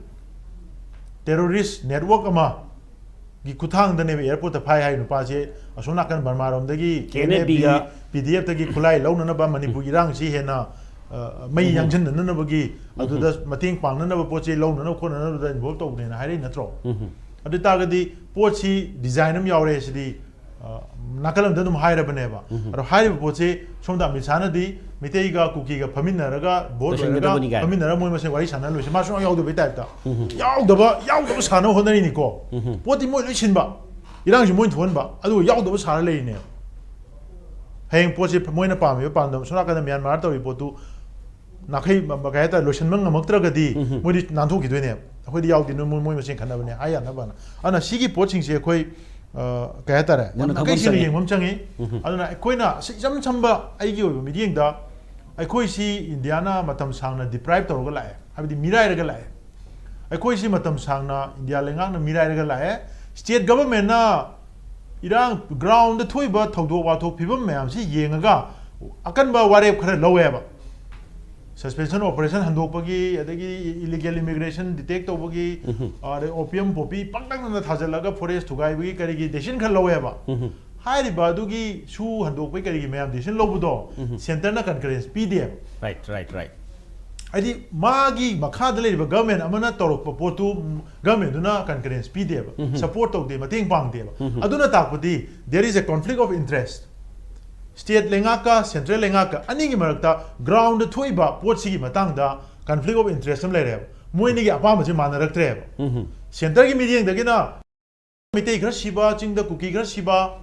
terrorist network ꯑꯃꯒꯤ ꯈꯨꯠꯊꯥꯡꯗꯅꯦꯕ airport ꯇ ꯐꯥꯏ ꯍꯥꯏ ꯅꯨꯄꯥꯁꯦ꯫ ꯑꯁꯣꯝ ꯅꯥꯀꯟ ꯕꯔꯃꯥꯔꯣꯝꯗꯒꯤ KNFB ꯒ PDF ꯇꯒꯤ ꯈꯨꯠꯂꯥꯏ ꯂꯧꯅꯅꯕ, ꯃꯅꯤꯄꯨꯔꯒꯤ ꯏꯔꯥꯡꯁꯤ ꯍꯦꯟꯅ, ꯑ, ꯃꯩ ꯎꯝ꯫ ꯌꯥꯡꯁꯤꯟꯅꯅꯕꯒꯤ, ꯎꯝ꯫ ꯑꯗꯨꯗ ꯃꯇꯦꯡ ꯄꯥꯡꯅꯅꯕ ꯄꯣꯠ ꯆꯩ ꯂꯧꯅꯅꯕ ꯈꯣꯠꯅꯅꯕꯗ involve ꯇꯧꯕꯅꯦꯅ ꯍꯥꯏꯔꯛꯏ ꯅꯠꯇ꯭ꯔꯣ? ꯎꯝ꯫ ꯑꯗꯨ ꯑꯣꯏꯇꯥꯔꯒꯗꯤ ꯄꯣꯠꯁꯤ design ꯑꯃ ꯌꯥꯎꯔꯦ ꯁꯤꯗꯤ, ꯑ, ꯅꯥꯀꯜ ꯑꯃꯗ ꯑꯗꯨꯝ ꯍꯥꯏꯔꯕꯅꯦꯕ꯫ ꯎꯝ꯫ ꯑꯗꯣ ꯍꯥꯏꯔꯤꯕ ꯄꯣꯠꯁꯤ ꯁꯣꯝꯗ ꯑꯃꯤꯠ ꯁꯥꯍꯅꯗꯤ ꯃꯤꯇꯩꯒ ꯀꯨꯀꯤꯒ ꯐꯝꯃꯤꯟꯅꯔꯒ vote ꯂꯣꯏꯔꯒ ꯂꯣꯏꯁꯤꯟꯒꯗꯕꯅꯤ ꯀꯥꯏꯅ꯫ ꯐꯝꯃꯤꯟꯅꯔꯒ ꯃꯣꯏ ꯃꯁꯦꯟ ꯋꯥꯔꯤ ꯁꯥꯟꯅꯔ ꯂꯣꯏꯁꯤ, ꯃꯥ ꯁꯨꯡꯌꯥꯎ ꯌꯥꯎꯗꯕꯩ ꯇꯥꯏꯞꯇ꯫ ꯎꯝ꯫ ꯌꯥꯎꯗꯕ, ꯌꯥꯎꯗꯕ ꯁꯥꯟꯅꯕ ꯍꯣꯠꯅꯔꯤꯅꯤꯀꯣ꯫ ꯎꯝ꯫ ꯄꯣꯠꯇꯤ ꯃꯣꯏ ꯂꯣꯏ ꯁꯤꯟꯕ, ꯏꯔꯥꯡꯁꯤ ꯃꯣꯏ ꯊꯣꯛꯍꯟꯕ, ꯑꯗꯨꯒ ꯌꯥꯎꯗꯕ ꯁꯥꯔ ꯂꯩꯔꯤꯅꯦꯕ꯫ ꯍꯌꯦꯡ ꯄꯣꯠꯁꯤ ꯃꯣꯏꯅ ꯄꯥꯝꯃꯤꯕ ꯄꯥꯝꯗꯕ, ꯁꯣꯝ ꯅꯥꯀꯟꯗ ꯃ꯭ꯌꯥꯟꯃꯥꯔ ꯇꯧꯔꯤ ꯄꯣꯠꯇꯨ ꯅꯥꯈꯩ, ꯀꯩ ꯍꯥꯏꯇꯥꯔꯦ, ꯂꯣꯏꯁꯤꯟꯕ ꯉꯝꯃꯛꯇ꯭ꯔꯒꯗꯤ ꯎꯝ꯫ ꯃꯣꯏꯗꯤ ꯅꯥꯟꯊꯣꯛꯈꯤꯗꯣꯏꯅꯦꯕ꯫ ꯑꯩꯈꯣꯏꯗꯤ ꯌꯥꯎꯗꯦ, ꯅꯣꯏ ꯃꯣꯏ, ꯃꯣꯏ ꯃꯁꯦꯟ ꯈꯠꯅꯕꯅꯦ ꯍꯥꯏ ꯌꯥꯅꯕꯅ꯫ ꯑꯗꯨꯅ ꯁꯤꯒꯤ ꯄꯣꯠꯁꯤꯡꯁꯦ ꯑꯩꯈꯣꯏ, ꯑ, ꯀꯩ ꯍꯥꯏꯇꯥꯔꯦ, ꯌꯥꯝ ꯃꯨꯟꯅ ꯈꯪꯐꯝ ꯅꯥꯈꯩ ꯁꯦꯡꯅ ꯆꯪꯉꯤ꯫ ꯌꯦꯡꯕ ꯑꯃ ꯆꯪꯉꯤ꯫ ꯎꯝ꯫ ꯑꯗꯨꯅ ꯑꯩꯈꯣꯏꯅ ꯑꯁ ꯏꯆꯝ ꯆꯝꯕ, ꯑꯩꯒꯤ ꯑꯣꯏꯕ ꯃꯤꯠꯌꯦꯡꯗ, ꯑꯩꯈꯣꯏꯁꯤ ꯏꯟꯗꯤꯌꯥꯅ ꯃꯇꯝ ꯁꯥꯡꯅ deprive ꯇꯧꯔꯒ ꯂꯥꯛꯑꯦ, ꯍꯥꯏꯕꯗꯤ ꯃꯤꯔꯥꯏꯔꯒ ꯂꯥꯛꯑꯦ꯫ ꯑꯩꯈꯣꯏꯁꯤ ꯃꯇꯝ ꯁꯥꯡꯅ ꯏꯟꯗꯤꯌꯥ ꯂꯩꯉꯥꯛꯅ ꯃꯤꯔꯥꯏꯔꯒ ꯂꯥꯛꯑꯦ꯫ State government ꯅ ꯏꯔꯥꯡ ground ꯗ ꯊꯣꯛꯏꯕ ꯊꯧꯗꯣꯛ ꯋꯥꯊꯣꯛ ꯐꯤꯕꯝ ꯃꯌꯥꯝꯁꯤ ꯌꯦꯡꯉꯒ ꯑꯀꯟꯕ ꯋꯥꯔꯦꯞ ꯈꯔ ꯂꯧꯋꯦꯕ꯫ Suspension operation ꯍꯟꯗꯣꯛꯄꯒꯤ, ꯑꯗꯒꯤ illegal immigration detect ꯇꯧꯕꯒꯤ, ꯎꯝ꯫ ꯑꯗꯩ opium poppy ꯄꯪꯇꯛꯅꯅ ꯊꯥꯖꯤꯜꯂꯒ forest ꯊꯨꯒꯥꯏꯕꯒꯤ ꯀꯔꯤꯒꯤ decision ꯈꯔ ꯂꯧꯋꯦꯕ꯫ ꯎꯝ꯫ ꯍꯥꯏꯔꯤꯕ ꯑꯗꯨꯒꯤ ꯁꯨ ꯍꯟꯗꯣꯛꯄꯒꯤ ꯀꯔꯤꯒꯤ ꯃꯌꯥꯝ decision ꯂꯧꯕꯗꯣ ꯎꯝ꯫ Centre ꯅ concurrence ꯄꯤꯗꯦꯕ꯫ Right, right, right. ꯍꯥꯏꯗꯤ ꯃꯥꯒꯤ ꯃꯈꯥꯗ ꯂꯩꯔꯤꯕ government ꯑꯃꯅ ꯇꯧꯔꯛꯄ ꯄꯣꯠꯇꯨ government ꯗꯨꯅ concurrence ꯄꯤꯗꯦꯕ, ꯎꯝ꯫ support ꯇꯧꯗꯦ, ꯃꯇꯦꯡ ꯄꯥꯡꯗꯦꯕ꯫ ꯎꯝ꯫ ꯑꯗꯨꯅ ꯇꯥꯛꯄꯗꯤ there is a conflict of interest꯫ State ꯂꯩꯉꯥꯛꯀ central ꯂꯩꯉꯥꯛꯀ ꯑꯅꯤꯒꯤ ꯃꯔꯛꯇ ground ꯗ ꯊꯣꯛꯏꯕ ꯄꯣꯠꯁꯤꯒꯤ ꯃꯇꯥꯡꯗ conflict of interest ꯑꯃ ꯂꯩꯔꯦꯕ꯫ ꯃꯣꯏ ꯑꯅꯤꯒꯤ ꯑꯄꯥꯝꯕꯁꯦ ꯃꯥꯟꯅꯔꯛꯇ꯭ꯔꯦꯕ꯫ ꯎꯝ꯫ ꯁꯦꯟꯇꯔꯒꯤ ꯃꯤꯠꯌꯦꯡꯗꯒꯤꯅ ꯃꯩꯇꯩ ꯈꯔ ꯁꯤꯕ, ꯆꯤꯡꯗ ꯀꯨꯀꯤ ꯈꯔ ꯁꯤꯕ,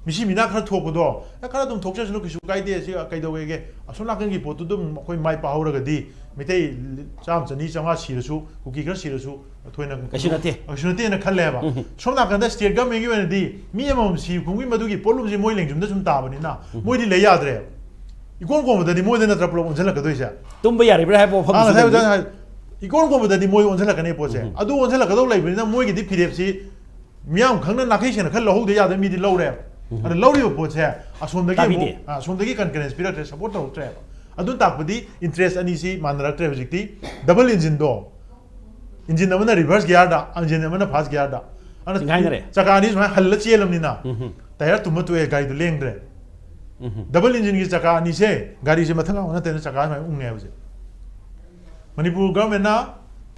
ꯃꯤꯁꯤ ꯃꯤꯅꯥ ꯈꯔ ꯊꯣꯛꯄꯗꯣ, ꯑꯦ, ꯈꯔ ꯑꯗꯨꯝ ꯊꯣꯛꯆꯁꯅꯨ, ꯀꯩꯁꯨ ꯀꯥꯏꯗꯦ꯫ ꯁꯤ ꯀꯩꯗꯧꯋꯦꯒꯦ? ꯑꯁꯣꯝ ꯅꯥꯀꯟꯒꯤ ꯄꯣꯠꯇꯨ ꯑꯗꯨꯝ ꯑꯩꯈꯣꯏ ꯃꯥꯏ ꯄꯥꯛꯍꯧꯔꯒꯗꯤ ꯃꯩꯇꯩ ꯆꯥꯝꯃ, ꯆꯅꯤ, ꯆꯥꯝꯃꯉꯥ ꯁꯤꯔꯁꯨ, ꯀꯨꯀꯤ ꯈꯔ ꯁꯤꯔꯁꯨ ꯊꯣꯏꯅ ꯀꯩꯁꯨ ꯅꯠꯇꯦ꯫ ꯀꯩꯁꯨ ꯅꯠꯇꯦꯅ ꯈꯜꯂꯦꯕ꯫ ꯎꯝ꯫ ꯁꯣꯝ ꯅꯥꯀꯟꯗ state government ꯀꯤ ꯑꯣꯏꯅꯗꯤ ꯃꯤ ꯑꯃꯃꯝ ꯁꯤꯕ ꯈꯣꯡꯒꯤ ꯃꯗꯨꯒꯤ ꯄꯣꯠꯂꯨꯝꯁꯤ ꯃꯣꯏ ꯂꯦꯡꯖꯨꯝꯗ ꯁꯨꯝ ꯇꯥꯕꯅꯤꯅ ꯎꯝ꯫ ꯃꯣꯏꯗꯤ ꯂꯩ ꯌꯥꯗ꯭ꯔꯦꯕ꯫ ꯏꯀꯣꯟ ꯀꯣꯟꯕꯗꯗꯤ ꯃꯣꯏꯗ ꯅꯠꯇ꯭ꯔ ꯄꯨꯂꯞ ꯑꯣꯟꯁꯤꯜꯂꯛꯀꯗꯣꯏꯁꯦ? ꯇꯨꯝꯕ ꯌꯥꯔꯤꯕ꯭ꯔꯥ ꯍꯥꯏꯕ ꯋꯥꯐꯝ ꯑꯥ, ꯉꯁꯥꯏ ꯑꯣꯖꯥꯅ ꯍꯥꯏ, ꯏꯀꯣꯟ ꯀꯣꯟꯕꯗꯗꯤ ꯃꯣꯏ ꯑꯣꯟꯁꯤꯜꯂꯛꯀꯅꯤ ꯄꯣꯠꯁꯦ꯫ ꯎꯝ꯫ ꯑꯗꯨ ꯑꯣꯟꯁꯤꯜꯂꯛꯀꯗꯧ ꯂꯩꯕꯅꯤꯅ ꯃꯣꯏꯒꯤꯗꯤ ꯐꯤꯔꯦꯞꯁꯤ ꯃꯤꯌꯥꯝ ꯈꯪꯅ ꯅꯥꯈꯩ ꯁꯦꯡꯅ ꯈꯔ ꯂꯧꯍꯧꯗ ꯌꯥꯗꯕ ꯃꯤꯗꯤ ꯂꯧꯔꯦꯕ꯫ ꯎꯝ꯫ ꯑꯗ ꯂꯧꯔꯤꯕ ꯄꯣꯠꯁꯦ ꯑꯁꯣꯝꯗꯒꯤ ꯇꯥꯕꯤꯗꯦ꯫ ꯑꯃꯨꯛ, ꯑꯥ, ꯑꯁꯣꯝꯗꯒꯤ concurrence ꯄꯤꯔꯛꯇ꯭ꯔꯦ, support ꯇꯧꯔꯛꯇ꯭ꯔꯦꯕ꯫ ꯑꯗꯨ ꯇꯥꯛꯄꯗꯤ interest ꯑꯅꯤꯁꯤ ꯃꯥꯟꯅꯔꯛꯇ꯭ꯔꯦ ꯍꯧꯖꯤꯛꯇꯤ꯫ Double engine ꯗꯣ, engine ꯑꯃꯅ reverse gear ꯗ, engine ꯑꯃꯅ first gear ꯗ꯫ ꯑꯗꯨꯅ ꯆꯤꯡꯈꯥꯏꯅꯔꯦ꯫ ꯆꯀꯥ ꯑꯅꯤ ꯁꯨꯃꯥꯏꯅ ꯍꯜꯂ ꯆꯦꯜꯂꯕꯅꯤꯅ ꯎꯝ꯫ Tyre ꯇꯨꯝꯃ ꯇꯣꯛꯑꯦ, ꯒꯥꯔꯤꯗꯨ ꯂꯦꯡꯗ꯭ꯔꯦ꯫ ꯎꯝ꯫ Double engine ꯒꯤ ꯆꯀꯥ ꯑꯅꯤꯁꯦ ꯒꯥꯔꯤꯁꯦ ꯃꯊꯪ ꯉꯥꯎ ꯅꯠꯇꯦꯅ ꯆꯀꯥ ꯁꯨꯃꯥꯏꯅ ꯎꯪꯉꯦ ꯍꯧꯖꯤꯛ꯫ ꯃꯅꯤꯄꯨꯔ government ꯅ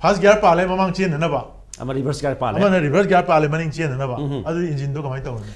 first gear ꯄꯥꯜꯂꯦ ꯃꯃꯥꯡ ꯆꯦꯟꯅꯅꯕ꯫ ꯑꯃ reverse gear ꯄꯥꯜꯂꯦ꯫ ꯑꯃꯅ reverse gear ꯄꯥꯜꯂꯦ ꯃꯅꯤꯡ ꯆꯦꯟꯅꯅꯕ꯫ ꯎꯝ꯫ ꯑꯗꯨꯗꯤ engine ꯗꯣ ꯀꯃꯥꯏꯅ ꯇꯧꯔꯅꯤ?